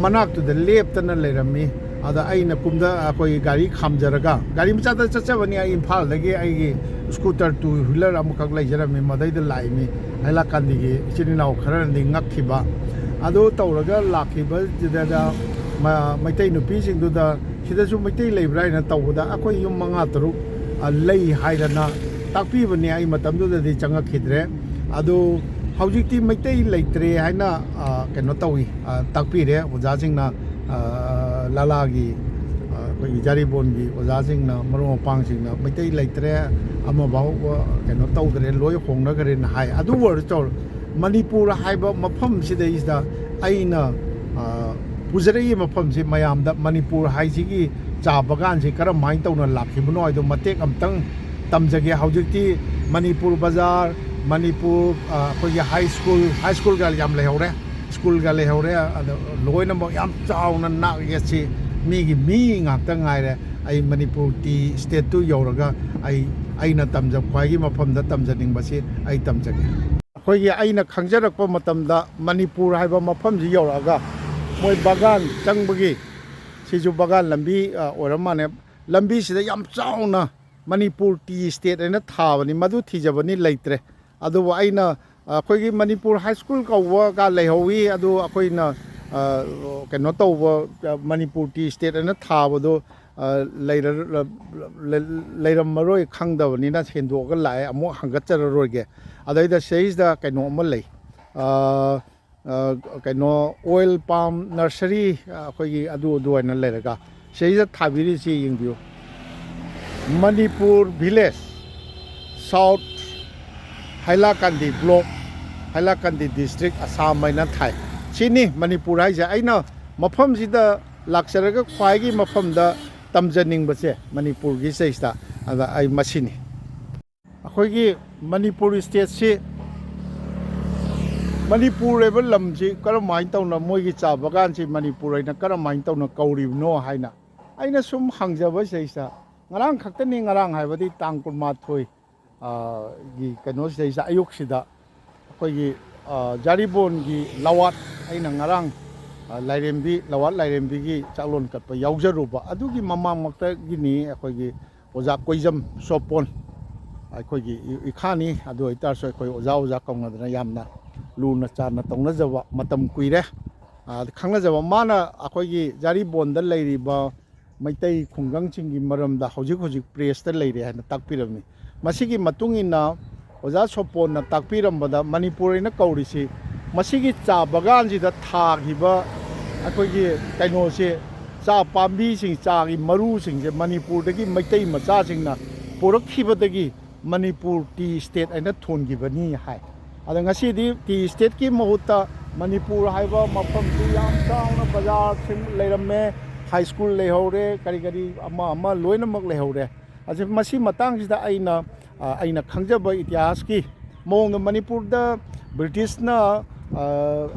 ꯃꯅꯥꯛꯇꯨꯗ ꯂꯦꯞꯇꯅ ꯂꯩꯔꯝꯃꯤ꯫ ꯑꯗ ꯑꯩꯅ ꯀꯨꯝꯗ ꯑꯩꯈꯣꯏ ꯒꯥꯔꯤ ꯈꯥꯝꯖꯔꯒ, ꯒꯥꯔꯤ ꯃꯆꯥꯗ ꯆꯠꯆꯕꯅꯤ꯫ ꯑꯩ ꯏꯝꯐꯥꯜꯗꯒꯤ ꯑꯩꯒꯤ ꯁ꯭ꯀꯨꯇꯔ two wheeler ꯑꯃꯈꯛ ꯂꯩꯖꯔꯝꯃꯤ, ꯃꯗꯩꯗ ꯂꯥꯛꯏꯃꯤ꯫ ꯍꯩꯂꯥꯀꯥꯟꯗꯤꯒꯤ ꯏꯆꯤꯟ ꯏꯅꯥꯎ ꯈꯔꯅꯗꯤ ꯉꯛꯈꯤꯕ꯫ ꯑꯗꯨ ꯇꯧꯔꯒ ꯂꯥꯛꯈꯤꯕꯁꯤꯗ ꯃ-, ꯃꯩꯇꯩ ꯅꯨꯄꯤꯁꯤꯡꯗꯨꯗ ꯁꯤꯗꯁꯨ ꯃꯩꯇꯩ ꯂꯩꯕ꯭ꯔꯥ ꯍꯥꯏꯅ ꯇꯧꯕꯗ ꯑꯩꯈꯣꯏ ꯌꯨꯝ ꯃꯉꯥ ꯇꯔꯨꯛ, ꯑ, ꯂꯩ ꯍꯥꯏꯗꯅ ꯇꯥꯛꯄꯤꯕꯅꯤ꯫ ꯑꯩ ꯃꯇꯝꯗꯨꯗꯗꯤ ꯆꯪꯉꯛꯈꯤꯗ꯭ꯔꯦ꯫ ꯑꯗꯨ ꯍꯧꯖꯤꯛꯇꯤ ꯃꯩꯇꯩ ꯂꯩꯇ꯭ꯔꯦ ꯍꯥꯏꯅ, ꯑ, ꯀꯩꯅꯣ ꯇꯧꯏ, ꯑ, ꯇꯥꯛꯄꯤꯔꯦ ꯑꯣꯖꯥꯁꯤꯡꯅ, ꯑ, ꯂꯥꯂꯥꯒꯤ, ꯑ, ꯑꯩꯈꯣꯏꯒꯤ ꯖꯥꯔꯤꯕꯣꯟꯒꯤ ꯑꯣꯖꯥꯁꯤꯡꯅ, ꯃꯔꯨꯞ ꯃꯄꯥꯡꯁꯤꯡꯅ ꯃꯩꯇꯩ ꯂꯩꯇ꯭ꯔꯦ, ꯑꯃꯐꯥꯎ, ꯑ, ꯀꯩꯅꯣ ꯇꯧꯗ꯭ꯔꯦ, ꯂꯣꯏ ꯍꯣꯡꯅꯈ꯭ꯔꯦꯅ ꯍꯥꯏ꯫ ꯑꯗꯨ ꯑꯣꯏꯔꯁꯨ ꯃꯅꯤꯄꯨꯔ ꯍꯥꯏꯕ ꯃꯐꯝꯁꯤꯗꯩꯁꯤꯗ ꯑꯩꯅ, ꯑ, ꯄꯨꯖꯔꯛꯏ ꯃꯐꯝꯁꯤ ꯃꯌꯥꯝꯗ ꯃꯅꯤꯄꯨꯔ ꯍꯥꯏꯁꯤꯒꯤ ꯆꯥ ꯕꯒꯥꯟꯁꯤ ꯀꯔꯝꯍꯥꯏꯅ ꯇꯧꯅ ꯂꯥꯛꯈꯤꯕꯅꯣ ꯍꯥꯏꯗꯣ ꯃꯇꯦꯛ ꯑꯃꯇꯪ ꯇꯝꯖꯒꯦ꯫ ꯍꯧꯖꯤꯛꯇꯤ ꯃꯅꯤꯄꯨꯔ ꯕꯖꯥꯔ, ꯃꯅꯤꯄꯨꯔ, ꯑ, ꯑꯩꯈꯣꯏꯒꯤ ꯍꯥꯏ ꯁ꯭ꯀꯨꯜ, ꯍꯥꯏ ꯁ꯭ꯀꯨꯜꯒ ꯌꯥꯝ ꯂꯩꯍꯧꯔꯦ, ꯁ꯭ꯀꯨꯜꯒ ꯂꯩꯍꯧꯔꯦ꯫ ꯑꯗꯣ ꯂꯣꯏꯅꯃꯛ ꯌꯥꯝ ꯆꯥꯎꯅ ꯅꯥꯛ ꯌꯦꯠꯁꯤ ꯃꯤꯒꯤ ꯃꯤ ꯉꯥꯛꯇ ꯉꯥꯏꯔꯦ꯫ ꯑꯩ ꯃꯅꯤꯄꯨꯔ ꯇꯤ ꯏꯁꯇꯦꯠꯇꯨ ꯌꯧꯔꯒ ꯑꯩ, ꯑꯩꯅ ꯇꯝꯖ-, ꯈ꯭ꯋꯥꯏꯒꯤ ꯃꯐꯝꯗ ꯇꯝꯖꯅꯤꯡꯕꯁꯤ ꯑꯩ ꯇꯝꯖꯒꯦ꯫ ꯑꯩꯈꯣꯏꯒꯤ, ꯑꯩꯅ ꯈꯪꯖꯔꯛꯄ ꯃꯇꯝꯗ ꯃꯅꯤꯄꯨꯔ ꯍꯥꯏꯕ ꯃꯐꯝꯁꯤ ꯌꯧꯔꯛꯑꯒ ꯃꯣꯏ ꯕꯒꯥꯟ ꯆꯪꯕꯒꯤ, ꯁꯤꯁꯨ ꯕꯒꯥꯟ ꯂꯝꯕꯤ, ꯑ, ꯑꯣꯏꯔ ꯃꯥꯜꯂꯦ꯫ ꯂꯝꯕꯤꯁꯤꯗ ꯌꯥꯝ ꯆꯥꯎꯅ ꯃꯅꯤꯄꯨꯔ ꯇꯤ ꯏꯁꯇꯦꯠ ꯍꯥꯏꯅ ꯊꯥꯕꯅꯤ, ꯃꯗꯨ ꯊꯤꯖꯕꯅꯤ, ꯂꯩꯇ꯭ꯔꯦ꯫ ꯑꯗꯨꯕꯨ ꯑꯩꯅ, ꯑ, ꯑꯩꯈꯣꯏꯒꯤ ꯃꯅꯤꯄꯨꯔ ꯍꯥꯏ ꯁ꯭ꯀꯨꯜ ꯀꯧꯕꯒ ꯂꯩꯍꯧꯋꯤ, ꯑꯗꯨ ꯑꯩꯈꯣꯏꯅ, ꯀꯩꯅꯣ ꯇꯧꯕ, ꯃꯅꯤꯄꯨꯔ ꯇꯤ ꯏꯁꯇꯦꯠ ꯍꯥꯏꯅ ꯊꯥꯕꯗꯣ ꯂꯩꯔꯝꯃꯔꯣꯏ ꯈꯪꯗꯕꯅꯤꯅ ꯍꯦꯟꯗꯣꯛꯑꯒ ꯂꯥꯛꯑꯦ, ꯑꯃꯨꯛ ꯍꯪꯒꯠꯆꯔꯔꯣꯏꯒꯦ꯫ ꯑꯗꯩꯗ ꯁꯤꯗꯩꯁꯤꯗ ꯀꯩꯅꯣ ꯑꯃ ꯂꯩ, ꯀꯩꯅꯣ, ꯑꯣꯏꯜ ꯄꯥꯝ ꯅꯔꯁꯔꯤ, ꯑꯩꯈꯣꯏꯒꯤ ꯑꯗꯨ ꯑꯗꯨ ꯍꯥꯏꯅ ꯂꯩꯔꯒ ꯁꯤꯗꯩꯁꯤꯗ ꯊꯥꯕꯤꯔꯤꯁꯤ ꯌꯦꯡꯕꯤꯌꯨ꯫ Manipur village, south Hailakandi block, Hailakandi district, Assam ꯍꯥꯏꯅ ꯊꯥꯏ꯫ ꯁꯤꯅꯤ ꯃꯅꯤꯄꯨꯔ ꯍꯥꯏꯁꯦ꯫ ꯑꯩꯅ ꯃꯐꯝꯁꯤꯗ ꯂꯥꯛꯆꯔꯒ ꯈ꯭ꯋꯥꯏꯒꯤ ꯃꯐꯝꯗ ꯇꯝꯖꯅꯤꯡꯕꯁꯦ ꯃꯅꯤꯄꯨꯔꯒꯤ ꯁꯤꯗꯩꯁꯤꯗ, ꯑꯗ ꯑꯩ ꯃꯁꯤꯅꯤ꯫ ꯑꯩꯈꯣꯏꯒꯤ ꯃꯅꯤꯄꯨꯔ ꯁ꯭ꯇꯦꯠꯁꯤ, ꯃꯅꯤꯄꯨꯔ ꯍꯥꯏꯕ ꯂꯝꯁꯤ ꯀꯔꯝꯍꯥꯏꯅ ꯇꯧꯅ, ꯃꯣꯏꯒꯤ ꯆꯥ ꯕꯒꯥꯟꯁꯤ ꯃꯅꯤꯄꯨꯔ ꯍꯥꯏꯅ ꯀꯔꯝꯍꯥꯏꯅ ꯇꯧꯅ ꯀꯧꯔꯤꯕꯅꯣ ꯍꯥꯏꯅ ꯑꯩꯅ ꯁꯨꯝ ꯍꯪꯖꯕ ꯁꯤꯗꯩꯁꯤꯗ, ꯉꯔꯥꯡ ꯈꯛꯇꯅꯤ, ꯉꯔꯥꯡ ꯍꯥꯏꯕꯗꯤ ꯇꯥꯡ ꯀꯨꯟꯃꯥꯊꯣꯏ, ꯑ, ꯒꯤ ꯀꯩꯅꯣꯁꯤꯗꯩꯁꯤꯗ, ꯑꯌꯨꯛꯁꯤꯗ ꯑꯩꯈꯣꯏꯒꯤ, ꯑ, ꯖꯥꯔꯤꯕꯣꯟꯒꯤ ꯂꯋꯥꯠ, ꯑꯩꯅ ꯉꯔꯥꯡ, ꯑ, ꯂꯥꯏꯔꯦꯝꯕꯤ, ꯂꯋꯥꯠ ꯂꯥꯏꯔꯦꯝꯕꯤꯒꯤ ꯆꯥꯛꯂꯣꯟ ꯀꯠꯄ ꯌꯥꯎꯖꯔꯨꯕ, ꯑꯗꯨꯒꯤ ꯃꯃꯥꯡꯃꯛꯇꯒꯤꯅꯤ ꯑꯩꯈꯣꯏꯒꯤ ꯑꯣꯖꯥ ꯀꯣꯏꯖꯝ ꯁꯣꯄꯣꯟ, ꯑꯩꯈꯣꯏꯒꯤ ꯏ-, ꯏꯈꯥꯅꯤ꯫ ꯑꯗꯨ ꯑꯣꯏꯇꯥꯔꯁꯨ ꯑꯩꯈꯣꯏ ꯑꯣꯖꯥ ꯑꯣꯖꯥ ꯀꯧꯅꯗꯅ ꯌꯥꯝꯅ ꯂꯨꯅ ꯆꯥꯟꯅ ꯇꯧꯅꯖꯕ ꯃꯇꯝ ꯀꯨꯏꯔꯦ꯫ ꯑ, ꯈꯪꯅꯖꯕ ꯃꯥꯅ ꯑꯩꯈꯣꯏꯒꯤ ꯖꯥꯔꯤꯕꯣꯟꯗ ꯂꯩꯔꯤꯕ ꯃꯩꯇꯩ ꯈꯨꯡꯒꯪꯁꯤꯡꯒꯤ ꯃꯔꯝꯗ ꯍꯧꯖꯤꯛ ꯍꯧꯖꯤꯛ ꯄ꯭ꯔꯦꯁꯇ ꯂꯩꯔꯦ ꯍꯥꯏꯅ ꯇꯥꯛꯄꯤꯔꯝꯃꯤ꯫ ꯃꯁꯤꯒꯤ ꯃꯇꯨꯡ ꯏꯟꯅ ꯑꯣꯖꯥ ꯁꯣꯄꯣꯟꯅ ꯇꯥꯛꯄꯤꯔꯝꯕꯗ, ꯃꯅꯤꯄꯨꯔ ꯍꯥꯏꯅ ꯀꯧꯔꯤꯁꯤ ꯃꯁꯤꯒꯤ ꯆꯥ ꯕꯒꯥꯟꯁꯤꯗ ꯊꯥꯈꯤꯕ ꯑꯩꯈꯣꯏꯒꯤ ꯀꯩꯅꯣꯁꯦ, ꯆꯥ ꯄꯥꯝꯕꯤꯁꯤꯡ, ꯆꯥꯒꯤ ꯃꯔꯨꯁꯤꯡꯁꯦ ꯃꯅꯤꯄꯨꯔꯗꯒꯤ ꯃꯩꯇꯩ ꯃꯆꯥꯁꯤꯡꯅ ꯄꯨꯔꯛꯈꯤꯕꯗꯒꯤ ꯃꯅꯤꯄꯨꯔ ꯇꯤ ꯏꯁꯇꯦꯠ ꯍꯥꯏꯅ ꯊꯣꯟꯈꯤꯕꯅꯤ ꯍꯥꯏ꯫ ꯑꯗ ꯉꯁꯤꯗꯤ ꯇꯤ ꯏꯁꯇꯦꯠꯀꯤ ꯃꯍꯨꯠꯇ ꯃꯅꯤꯄꯨꯔ ꯍꯥꯏꯕ ꯃꯐꯝꯁꯤ ꯌꯥꯝ ꯆꯥꯎꯅ ꯕꯖꯥꯔꯁꯤꯡ ꯂꯩꯔꯝꯃꯦ, ꯍꯥꯏ ꯁ꯭ꯀꯨꯜ ꯂꯩꯍꯧꯔꯦ, ꯀꯔꯤ ꯀꯔꯤ ꯑꯃ ꯑꯃ ꯂꯣꯏꯅꯃꯛ ꯂꯩꯍꯧꯔꯦ꯫ ꯑꯁꯤ, ꯃꯁꯤ ꯃꯇꯥꯡꯁꯤꯗ ꯑꯩꯅ, ꯑ, ꯑꯩꯅ ꯈꯪꯖꯕ ꯏꯇꯤꯍꯥꯁꯀꯤ ꯃꯑꯣꯡꯗ, ꯃꯅꯤꯄꯨꯔꯗ ꯕ꯭ꯔꯤꯇꯤꯁꯅ, ꯑ,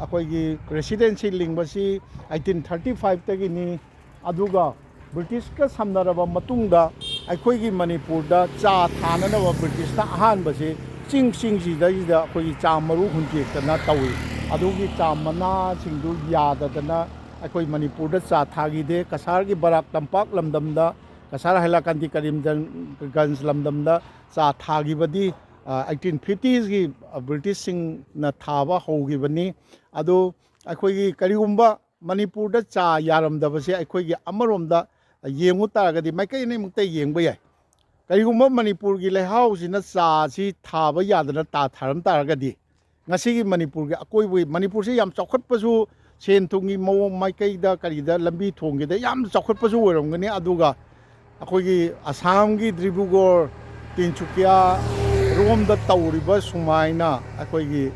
ꯑꯩꯈꯣꯏꯒꯤ ꯔꯦꯁꯤꯗꯦꯟꯁꯤ ꯂꯤꯡꯕꯁꯤ ꯑꯩꯠꯇꯤꯟ ꯊꯥꯔꯇꯤ ꯐꯥꯏꯚꯇꯒꯤꯅꯤ꯫ ꯑꯗꯨꯒ ꯕ꯭ꯔꯤꯇꯤꯁꯀ ꯁꯝꯅꯔꯕ ꯃꯇꯨꯡꯗ ꯑꯩꯈꯣꯏꯒꯤ ꯃꯅꯤꯄꯨꯔꯗ ꯆꯥ ꯊꯥꯅꯅꯕ ꯕ꯭ꯔꯤꯇꯤꯁꯅ ꯑꯍꯥꯟꯕꯁꯤ ꯆꯤꯡ, ꯆꯤꯡꯁꯤꯗꯩꯁꯤꯗ ꯑꯩꯈꯣꯏꯒꯤ ꯆꯥ ꯃꯔꯨ ꯍꯨꯟꯇꯦꯛꯇꯅ ꯇꯧꯏ꯫ ꯑꯗꯨꯒꯤ ꯆꯥ ꯃꯅꯥꯁꯤꯡꯗꯨ ꯌꯥꯗꯗꯅ ꯑꯩꯈꯣꯏ ꯃꯅꯤꯄꯨꯔꯗ ꯆꯥ ꯊꯥꯈꯤꯗꯦ꯫ ꯀꯁꯥꯔꯒꯤ ꯕꯔꯥꯛ ꯇꯝꯄꯥꯛ ꯂꯝꯗꯝꯗ, ꯀꯁꯥꯔ ꯍꯥꯏꯂꯥꯀꯥꯟꯗꯤ ꯀꯔꯤꯝꯒꯟꯖ ꯂꯝꯗꯝꯗ ꯆꯥ ꯊꯥꯈꯤꯕꯗꯤ, ꯑ, ꯑꯩꯠꯇꯤꯟ ꯐꯤꯐꯇꯤꯁꯀꯤ ꯕ꯭ꯔꯤꯇꯤꯁꯁꯤꯡꯅ ꯊꯥꯕ ꯍꯧꯈꯤꯕꯅꯤ꯫ ꯑꯗꯨ ꯑꯩꯈꯣꯏꯒꯤ ꯀꯔꯤꯒꯨꯝꯕ ꯃꯅꯤꯄꯨꯔꯗ ꯆꯥ ꯌꯥꯔꯝꯗꯕꯁꯦ ꯑꯩꯈꯣꯏꯒꯤ ꯑꯃꯔꯣꯝꯗ ꯌꯦꯡꯉꯨ ꯇꯥꯔꯒꯗꯤ ꯃꯥꯏꯀꯩ ꯑꯅꯤꯃꯛꯇ ꯌꯦꯡꯕ ꯌꯥꯏ꯫ ꯀꯔꯤꯒꯨꯝꯕ ꯃꯅꯤꯄꯨꯔꯒꯤ ꯂꯩꯍꯥꯎꯁꯤꯅ ꯆꯥꯁꯤ ꯊꯥꯕ ꯌꯥꯗꯅ ꯇꯥ ꯊꯥꯔꯝ ꯇꯥꯔꯒꯗꯤ, ꯉꯁꯤꯒꯤ ꯃꯅꯤꯄꯨꯔꯒꯤ ꯑꯀꯣꯏꯕꯒꯤ, ꯃꯅꯤꯄꯨꯔꯁꯤ ꯌꯥꯝ ꯆꯥꯎꯈꯠꯄꯁꯨ, ꯁꯦꯟ ꯊꯨꯝꯒꯤ ꯃꯑꯣꯡ ꯃꯥꯏꯀꯩꯗ ꯀꯔꯤꯗ ꯂꯝꯕꯤ ꯊꯣꯡꯒꯤꯗ ꯌꯥꯝ ꯆꯥꯎꯈꯠꯄꯁꯨ ꯑꯣꯏꯔꯝꯒꯅꯤ꯫ ꯑꯗꯨꯒ ꯑꯩꯈꯣꯏꯒꯤ ꯑꯁꯥꯝꯒꯤ ꯗꯤꯕ꯭ꯔꯨꯒꯔ, ꯇꯤꯟꯁꯨꯀꯤꯌꯥ ꯔꯣꯝꯗ ꯇꯧꯔꯤꯕ ꯁꯨꯃꯥꯏꯅ ꯑꯩꯈꯣꯏꯒꯤ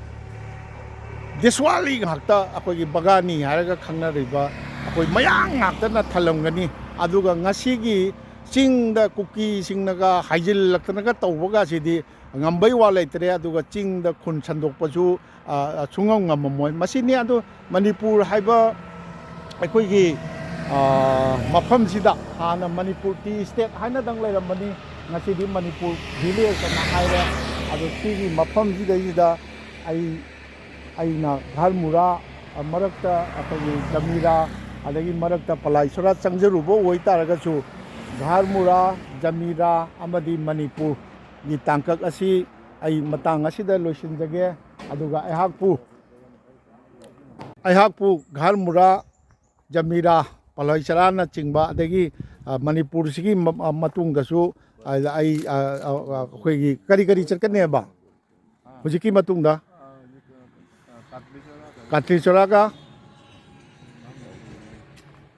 ꯗꯤꯁꯋꯥꯂꯤ ꯉꯥꯛꯇ, ꯑꯩꯈꯣꯏꯒꯤ ꯕꯒꯥꯅꯤ ꯍꯥꯏꯔꯒ ꯈꯪꯅꯔꯤꯕ ꯑꯩꯈꯣꯏ ꯃꯌꯥꯡ ꯉꯥꯛꯇꯅ ꯊꯜꯂꯝꯒꯅꯤ꯫ ꯑꯗꯨꯒ ꯉꯁꯤꯒꯤ ꯆꯤꯡꯗ ꯀꯨꯀꯤꯁꯤꯡꯅꯒ ꯍꯥꯏꯖꯤꯜꯂꯛꯇꯅꯒ ꯇꯧꯕꯒꯁꯤꯗꯤ ꯉꯝꯕꯩ ꯋꯥ ꯂꯩꯇ꯭ꯔꯦ꯫ ꯑꯗꯨꯒ ꯆꯤꯡꯗ ꯈꯨꯟ ꯁꯟꯗꯣꯛꯄꯁꯨ, ꯑ, ꯁꯨꯡꯉꯝ ꯉꯝꯃꯝꯃꯣꯏ꯫ ꯃꯁꯤꯅꯤ꯫ ꯑꯗꯨ ꯃꯅꯤꯄꯨꯔ ꯍꯥꯏꯕ ꯑꯩꯈꯣꯏꯒꯤ, ꯑ, ꯃꯐꯝꯁꯤꯗ ꯍꯥꯟꯅ ꯃꯅꯤꯄꯨꯔ ꯇꯤ ꯏꯁꯇꯦꯠ ꯍꯥꯏꯅꯗꯪ ꯂꯩꯔꯝꯕꯅꯤ, ꯉꯁꯤꯗꯤ ꯃꯅꯤꯄꯨꯔ ꯚꯤꯂꯦꯖ ꯑꯅ ꯍꯥꯏꯔꯦ꯫ ꯑꯗꯣ ꯁꯤꯒꯤ ꯃꯐꯝꯁꯤꯗꯩꯁꯤꯗ ꯑꯩ, ꯑꯩꯅ ꯘꯔ ꯃꯨꯔꯥ, ꯑ, ꯃꯔꯛꯇ ꯑꯩꯈꯣꯏꯒꯤ ꯖꯃꯤꯔꯥ, ꯑꯗꯒꯤ ꯃꯔꯛꯇ ꯄꯂꯥꯏꯁꯣꯔꯥ ꯆꯪꯖꯔꯨꯕ ꯑꯣꯏꯇꯥꯔꯒꯁꯨ, ꯘꯔ ꯃꯨꯔꯥ, ꯖꯃꯤꯔꯥ ꯑꯃꯗꯤ ꯃꯅꯤꯄꯨꯔꯒꯤ ꯇꯥꯡꯀꯛ ꯑꯁꯤ ꯑꯩ ꯃꯇꯥꯡ ꯑꯁꯤꯗ ꯂꯣꯏꯁꯤꯟꯖꯒꯦ꯫ ꯑꯗꯨꯒ ꯑꯩꯍꯥꯛꯄꯨ, ꯑꯩꯍꯥꯛꯄꯨ ꯘꯔ ꯃꯨꯔꯥ, ꯖꯃꯤꯔꯥ, ꯄꯥꯂꯣꯏ ꯆꯔꯥꯅꯆꯤꯡꯕ, ꯑꯗꯒꯤ, ꯑ, ꯃꯅꯤꯄꯨꯔꯁꯤꯒꯤ ꯃ-, ꯑ, ꯃꯇꯨꯡꯗꯁꯨ, ꯑ, ꯑꯩ, ꯑ, ꯑ, ꯑ, ꯑꯩꯈꯣꯏꯒꯤ ꯀꯔꯤ ꯀꯔꯤ ꯆꯠꯀꯅꯦꯕ ꯍꯧꯖꯤꯛꯀꯤ ꯃꯇꯨꯡꯗ? ꯀꯥꯇ꯭ꯔꯤ ꯆꯣꯔꯥꯒ,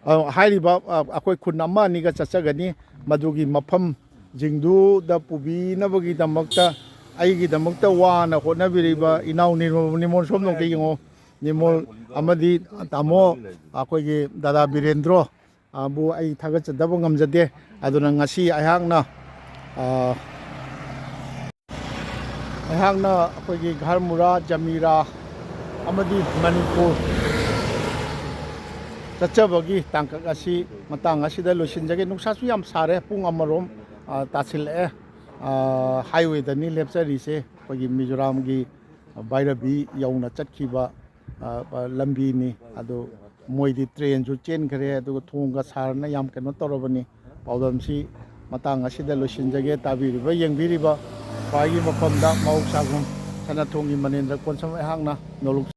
ꯑ, ꯍꯥꯏꯔꯤꯕ, ꯑ, ꯑꯩꯈꯣꯏ ꯈꯨꯟ ꯑꯃ ꯑꯅꯤꯒ ꯆꯠꯆꯒꯅꯤ꯫ ꯃꯗꯨꯒꯤ ꯃꯐꯝꯁꯤꯡꯗꯨꯗ ꯄꯨꯕꯤꯅꯕꯒꯤꯗꯃꯛꯇ, ꯑꯩꯒꯤꯗꯃꯛꯇ ꯋꯥꯅ ꯍꯣꯠꯅꯕꯤꯔꯤꯕ ꯏꯅꯥꯎ ꯅꯤꯔꯃꯜ, ꯅꯤꯔꯃꯜ ꯁꯣꯝꯗ ꯑꯝꯇ ꯌꯦꯡꯉꯣ꯫ ꯅꯤꯔꯃꯜ ꯑꯃꯗꯤ ꯇꯥꯃꯣ, ꯑꯩꯈꯣꯏꯒꯤ ꯗꯥꯗꯥ ꯕꯤꯔꯦꯟꯗ꯭ꯔꯣ, ꯑ, ꯕꯨ ꯑꯩ ꯊꯥꯒꯠꯆꯗꯕ ꯉꯝꯖꯗꯦ꯫ ꯑꯗꯨꯅ ꯉꯁꯤ ꯑꯩꯍꯥꯛꯅ, ꯑ, ꯑꯩꯍꯥꯛꯅ ꯑꯩꯈꯣꯏꯒꯤ ꯘꯔ ꯃꯨꯔꯥ, ꯖꯃꯤꯔꯥ ꯑꯃꯗꯤ ꯃꯅꯤꯄꯨꯔ ꯆꯠꯆꯕꯒꯤ ꯇꯥꯡꯀꯛ ꯑꯁꯤ ꯃꯇꯥꯡ ꯑꯁꯤꯗ ꯂꯣꯏꯁꯤꯟꯖꯒꯦ꯫ ꯅꯨꯡꯁꯥꯁꯨ ꯌꯥꯝ ꯁꯥꯔꯦ, ꯄꯨꯡ ꯑꯃꯔꯣꯝ, ꯑ, ꯇꯥꯁꯤꯜꯂꯛꯑꯦ꯫ ꯑ, ꯍꯥꯏꯋꯦꯗꯅꯤ ꯂꯦꯞꯆꯔꯤꯁꯦ, ꯑꯩꯈꯣꯏꯒꯤ ꯃꯤꯖꯣꯔꯥꯝꯒꯤ ꯚꯩꯔꯕꯤ ꯌꯧꯅ ꯆꯠꯈꯤꯕ, ꯑ, ꯑ, ꯂꯝꯕꯤꯅꯤ꯫ ꯑꯗꯨ ꯃꯣꯏꯗꯤ ꯇ꯭ꯔꯦꯟꯁꯨ ꯆꯦꯟꯈ꯭ꯔꯦ, ꯑꯗꯨꯒ ꯊꯣꯡꯒ ꯁꯥꯔꯅ ꯌꯥꯝ ꯀꯩꯅꯣ ꯇꯧꯔꯕꯅꯤ꯫ ꯄꯥꯎꯗꯝꯁꯤ ꯃꯇꯥꯡ ꯑꯁꯤꯗ ꯂꯣꯏꯁꯤꯟꯖꯒꯦ꯫ ꯇꯥꯕꯤꯔꯤꯕ, ꯌꯦꯡꯕꯤꯔꯤꯕ ꯈ꯭ꯋꯥꯏꯒꯤ ꯃꯐꯝꯗ ꯃꯍꯧꯁꯥꯒꯨꯝ ꯁꯅꯥꯊꯣꯡꯒꯤ ꯃꯅꯦꯟꯗ꯭ꯔ ꯀꯣꯟꯁꯝ ꯑꯩꯍꯥꯛꯅ ꯅꯣꯂꯨꯛ